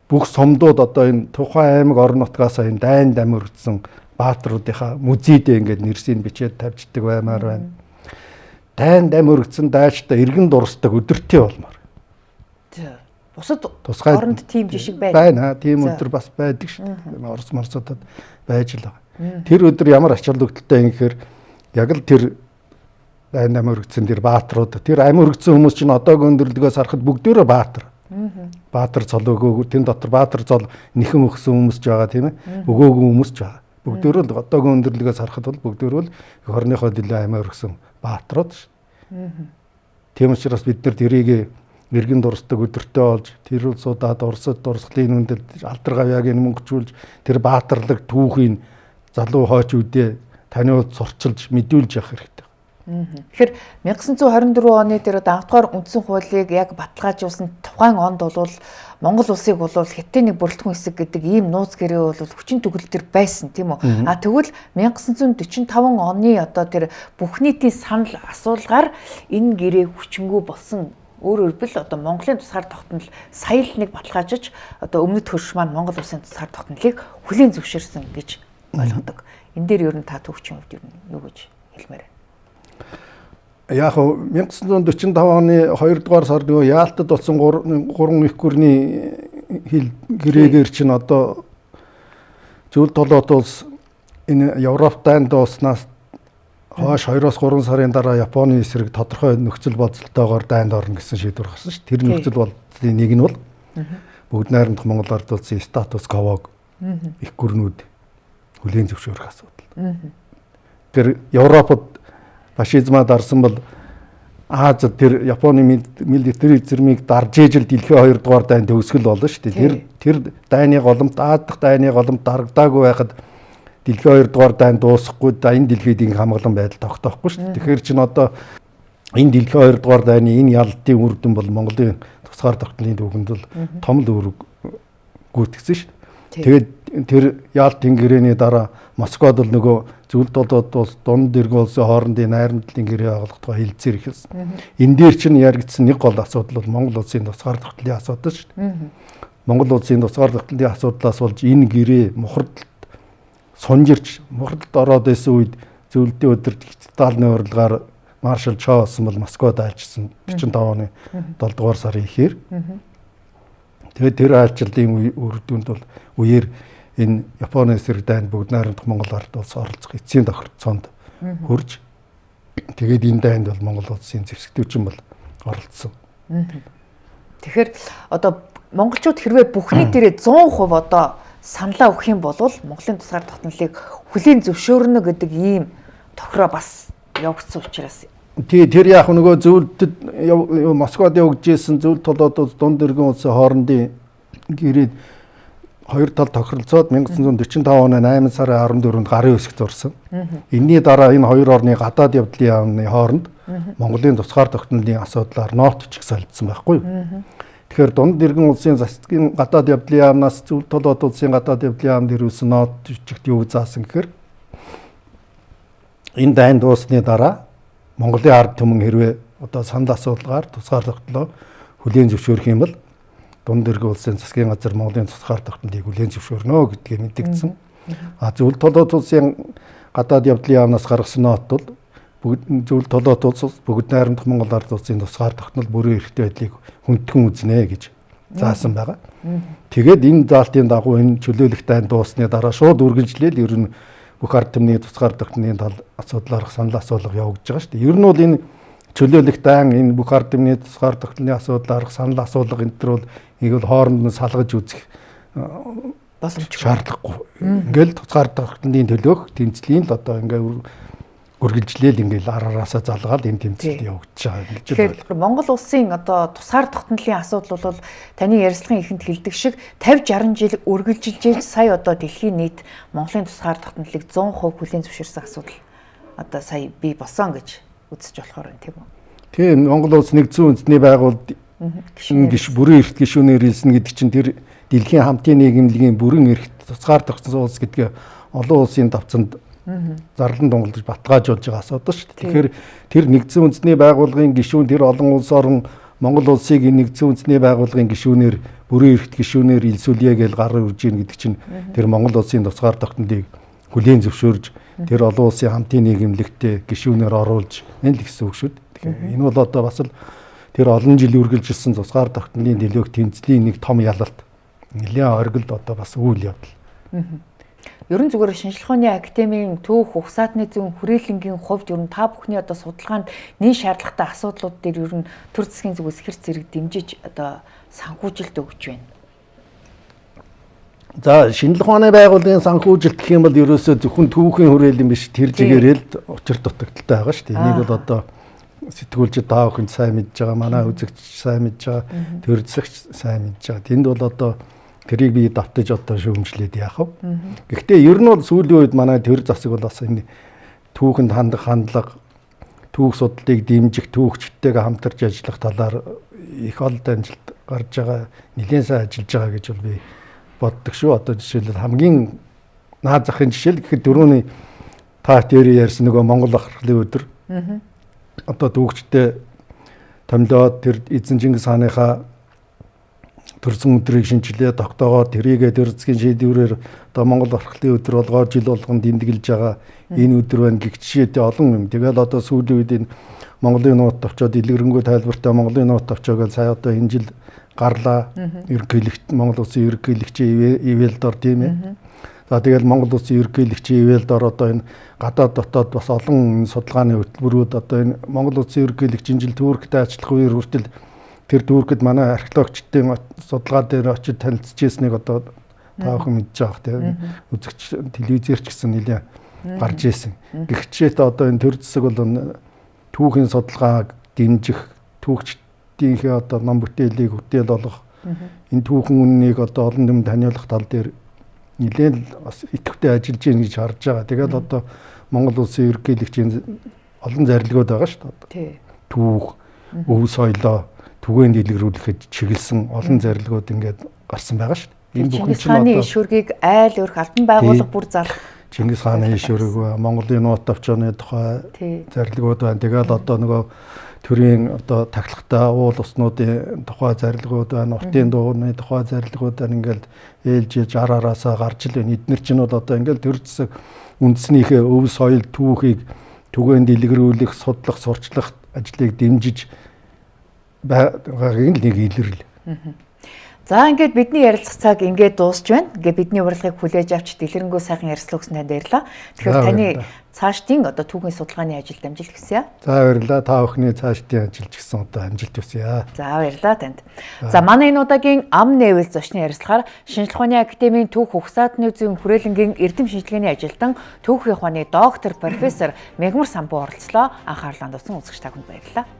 бүх сумдууд одоо энэ тухайн аймаг орон нутгаас энэ дайнд амиргдсан баатруудынхаа музейдээ ингээд нэрсийг бичээд тавьждаг баймаар байна. Дайнд амиргдсан дайчтай эргэн дурсдаг өдөртөө болмоор. Бусад оронд тийм жишг байна. Байна. Тийм өдөр бас байдаг шүү дээ. Орос морсуудад байж л байгаа. Тэр өдөр ямар ач холбогдолтой юм гэхээр яг л тэр дайнд амиргдсан тэр баатрууд тэр амиргдсан хүмүүс чинь одоогийн өндөрлөгөөс харахад бүгдөөрөө баатар. Баатар цол өгөөгүй тэн дотор баатар цол нэхэн өгсөн хүмүүс ч байгаа тийм ээ. Өгөөгүй хүмүүс ч байгаа. Бүгдөөрөө л одоогийн өндөрлөгөөс харахад бол бүгдөөрөө л эх орныхоо дэлээ амиа өргөсөн баатрууд шүү. Тийм учраас бид нар тэрийг эргэн дурсдаг өдөртөө олж тэр улсуудад Оросд дурсгалын үндэд алдар гавьяаг нь мөнгөжүүлж тэр баатарлаг түүхийг залуу хойч үедээ таниуд сурчилж мэдүүлж явах хэрэгтэй. Тэгэхээр 1924 оны тэр одоо анхдугаар үндсэн хуулийг яг баталгаажуулсан тухайн онд бол Монгол улсыг бол хятадын нэг бүрэлдэхүүн хэсэг гэдэг ийм нууц гэрээ бол хүчин төгөл төр байсан тийм үү? А тэгвэл 1945 оны одоо тэр бүх нийтийн санал асуулгаар энэ гэрээ хүчингү болсон. Өөрөөр хэлбэл одоо Монголын тусгаар тогтнол сая л нэг баталгаажиж одоо өмнөд хөрш маань Монгол улсын тусгаар тогтнолыг хүлээн зөвшөөрсөн гэж ойлгодог. Энэ дээр ер нь та төвчийн хувьд ер нь юу гэж хэлмээр байна? Яг 1945 оны 2 дугаар сард нөгөө Яалтад болсон 3 их гүрний хил гэрээгээр чинь одоо Зөвлөлт толгойт улс энэ Европ дайн дууснаас хойш 2-3 сарын дараа Японы эсрэг тодорхой нөхцөл болцолтойгоор дайнд орно гэсэн шийдвэр гарсан шүү. Тэр нөхцөл болцлын нэг нь бол бүгд найрамдах Монгол ард улсын статус квог их гүрнүүд хүлээн зөвшөөрөх асуудал. Тэр Европод фашизмаа дарсан бол Азад тэр Японы милитаризмыг дарж ижил дэлхийн 2 дугаар дайн төгсгөл болно шүү дээ. Тэр дайны голомт Аз дахь дайны голомт дарагдаагүй байхад дэлхийн 2 дугаар дайн дуусахгүй да энэ дэлхийд ингэ хамгаалан байдал тогтоохгүй шүү дээ. Тэгэхээр чинь одоо энэ дэлхийн 2 дугаар дайны энэ ялалтын үр дүн бол Монголын тусгаар тогтнолын түүхэнд бол том л үүрэг гүйтгэсэн шүү дээ. Тэгээд тэр Яалтын гэрээний дараа Москвад бол нөгөө зөвлөлт толгойд улс дунд иргэн улсын хоорондын найрамдлын гэрээ байгуулах тухай хэлэлцээр эхэлсэн. Энэ дээр чинь яригдсан нэг гол асуудал бол Монгол улсын тусгаар тогтнолын асуудал шүү дээ. Монгол улсын тусгаар тогтнолын асуудлаас болж энэ гэрээ мухардалд сунжирч мухардалд ороод байсан үед зөвлөлтийн өдөрт Сталины урилгаар маршал Чо болсон бол Москвад айлчсан 45 оны 7 дугаар сарын ихээр. Тэгээд тэр айлчлалын үр дүнд бол үеэр энэ Японы эсрэг дайнд бүгд найрамдах Монгол ард улс оролцох эцсийн тохиролцоонд хүрж тэгээд энэ дайнд бол Монгол улсын зэвсэгтүүчин бол оролцсон. Тэгэхээр одоо монголчууд хэрвээ бүхний дээрээ 100% одоо саналаа өгөх юм бол Монголын тусгаар тогтнолыг хүлээн зөвшөөрнө гэдэг ийм тохироо бас явагдсан учраас. Тий, тэр яг нөгөө зөвлөлтөд Москвад явагдажсэн зөвлөлт толгойд дунд иргэн улсын хоорондын гэрээд хоёр тал тохиролцоод 1945 оны 8 сарын 14-нд гарын үсэг зурсан. Энэний дараа энэ хоёр орны гадаад явдлын яамны хооронд Монголын тусгаар тогтнолын асуудлаар нот бичих солилцсон байхгүй юу? Тэгэхээр дунд иргэн улсын засгийн гадаад явдлын яамнаас Зөв толгойд улсын гадаад явдлын яамд ирүүлсэн нот бичигт юу заасан гэхээр энэ дайн дуусны дараа Монголын ард түмэн хэрвээ одоо санал асуулгаар тусгаар тогтнолоо хүлээн зөвшөөрөх юм бол дунд иргэн улсын засгийн газар Монголын тусгаар тогтнолыг хүлээн зөвшөөрнө гэдгийг мэдэгдсэн. А Зөв толгойд улсын гадаад явдлын яамнаас гаргасан нот бол бүгд Зөв толгойд улс бүгд найрамдах Монгол ард улсын тусгаар тогтнол бүрэн эрхтэй байдлыг хүндтгэн үзнэ гэж заасан байгаа. Тэгээд энэ заалтын дагуу энэ чөлөөлөх дайн дуусны дараа шууд үргэлжлээл ер нь бүх ард түмний тусгаар тогтнолын тал асуудлаарх санал асуулга явагдаж байгаа шүү дээ. Ер нь бол энэ чөлөөлөх дайн энэ бүх ард түмний тусгаар тогтнолын асуудлаарх санал асуулга энэ төр бол нэг бол хооронд нь салгаж үзэх боломжгүй, шаардлагагүй. Ингээл тусгаар тогтнолын төлөөх тэмцлийн л одоо ингээ үргэлжлээл ингээл араасаа залгаал энэ тэмцэл явагдаж байгаа гэж байна. Тэгэхээр Монгол улсын одоо тусгаар тогтнолын асуудал бол таны ярилцлагын эхэнд хэлдэг шиг 50 60 жил үргэлжилж сая одоо дэлхийн нийт Монголын тусгаар тогтнолыг 100% хүлээн зөвшөөрсөн асуудал одоо сая бий болсон гэж үзэж болохоор байна, тийм үү? Тийм, Монгол улс нэгдсэн үндэсний байгууллагад гиш бүрэн эрхт гишүүнээр хэлсэн гэдэг чинь тэр дэлхийн хамтын нийгэмлэгийн бүрэн эрхт тусгаар тогтсон улс гэдгээ олон улсын давцанд зарлан дунгалж баталгаажуулж байгаа асуудал шүү дээ. Тэгэхээр тэр нэгдсэн үндэсний байгууллагын гишүүн тэр олон улс орон Монгол улсыг энэ нэгдсэн үндэсний байгууллагын гишүүнээр бүрэн эрхт гишүүнээр илсүүлье гэж гар үрж ийн гэдэг чинь тэр Монгол улсын тусгаар тогтнолыг хүлээн зөвшөөрж тэр олон улсын хамтын нийгэмлэгтээ гишүүнээр оруулж энэ л гэсэн үг шүү дээ. Тэгэхээр энэ бол одоо бас л тэр олон жил үргэлжилсэн тусгаар тогтнолын төлөөх тэмцлийн нэг том ялалт. Нэлээд оргилд одоо бас үйл явдал. Ер нь зүгээр шинжлэх ухааны академийн түүх угсаатны зүүн хүрээлэнгийн хувьд ер нь та бүхний одоо судалгаанд нэн шаардлагатай асуудлууд дээр ер нь төр засгийн зүгээс хэр зэрэг дэмжиж одоо санхүүжилт өгч байна. За шинжлэх ухааны байгууллагын санхүүжилт гэх юм бол ерөөсөө зөвхөн түүхийн хүрээлэн биш тэр чигээрэл учир дутагдaltaй байгаа шүү дээ. Энийг бол одоо сэтгүүлчид та бүхэнд сайн мэдж байгаа, манай үзэгч сайн мэдж байгаа, төр засагч сайн мэдж байгаа. Тэнд бол одоо тэрийг би давтаж одоо шүүмжлээд яах вэ? Гэхдээ ер нь бол сүүлийн үед манай төр засаг бол бас энэ түүхэнд хандах хандлага, түүх судлалыг дэмжих, түүхчидтэйгээ хамтарч ажиллах талаар их олон амжилт гарч байгаа, нэлээд сайн ажиллаж байгаа гэж бол би боддог шүү. Одоо жишээлбэл хамгийн наад захын жишээл гэхэд дөрөвний та тэр ярьсан нөгөө Монгол бахархлын өдөр. Одоо түүхчтэй томилоод тэр эзэн Чингис хааныхаа төрсөн өдрийг шинжилээ тогтоогоо тэрийгэ төр засгийн шийдвэрээр одоо Монгол бахархлын өдөр болгоо жил болгон тэмдэглэж байгаа энэ өдөр байна гэх жишээтэй олон юм. Тэгэл одоо сүүлийн үед энэ Монголын нуут товчоод дэлгэрэнгүй тайлбартай Монголын нуут товчоо гэж сая одоо энэ жил гарлаа. Ерөнхийлөгч Монгол улсын ерөнхийлөгчийн ивэлд ор тийм ээ. За тэгэл Монгол улсын ерөнхийлөгчийн ивэлд ор одоо энэ гадаад дотоод бас олон судалгааны хөтөлбөрүүд одоо энэ Монгол улсын ерөнхийлөгч энэ жил Турктэй ажиллах үеэр хүртэл тэр Туркэд манай археологчдын судалгаа дээр очиж танилцж ирснийг одоо та бүхэн мэдж байгаа тийм үзэгч телевизээр ч гэсэн нэлээд гарч ирсэн. Гэх жишээтэй одоо энэ төр засаг бол түүхийн судалгааг дэмжих, түүхчдийнхээ одоо ном бүтээлийг бүтээл болгох, энэ түүхэн үннийг одоо олон түмэнд таниулах тал дээр нэлээд бас идэвхтэй ажиллаж байна гэж харж байгаа. Тэгээд одоо Монгол улсын ерөнхийлөгчийн олон зарилгууд байгаа шүү дээ. Түүх, өв соёлоо түгээн дэлгэрүүлэхэд чиглэсэн олон зарилгууд ингээд гарсан байгаа шүү дээ. Энэ бүхэн чинь одоо иш хөргийг айл өрх албан байгууллага бүр залах Чингис хааны иш хөрөг, Монголын нуут товчооны тухай зарилгууд байна. Тэгэл одоо нөгөө төрийн одоо тахилгатай уул уснуудын тухай зарилгууд байна, уртын дууны тухай зарилгууд байна. Ингээл ээлжиж ар араасаа гарч ил байна. Эднэр чинь бол одоо ингээл төр засаг үндснийхээ өв соёл түүхийг түгээн дэлгэрүүлэх, судлах, сурчлах ажлыг дэмжиж байгаагийн л нэг илрэл. За ингээд бидний ярилцах цаг ингээд дуусч байна. Ингээд бидний урилгыг хүлээж авч дэлгэрэнгүй сайхан ярилцлага өгсөн танд баярлалаа. Тэгэхээр таны цаашдын одоо түүхийн судалгааны ажилд амжилт хүсье. За баярлалаа. Та бүхний цаашдын ажилд ч гэсэн одоо амжилт хүсье. За баярлалаа танд. За манай энэ удаагийн ам нээвэл зочны ярилцлагаар Шинжлэх ухааны академийн түүх угсаатны зүйн хүрээлэнгийн эрдэм шинжилгээний ажилтан түүхийн ухааны доктор профессор Мягмар Самбуу оролцлоо. Анхаарлаа хандуулсан үзэгч та бүхэнд баярлалаа.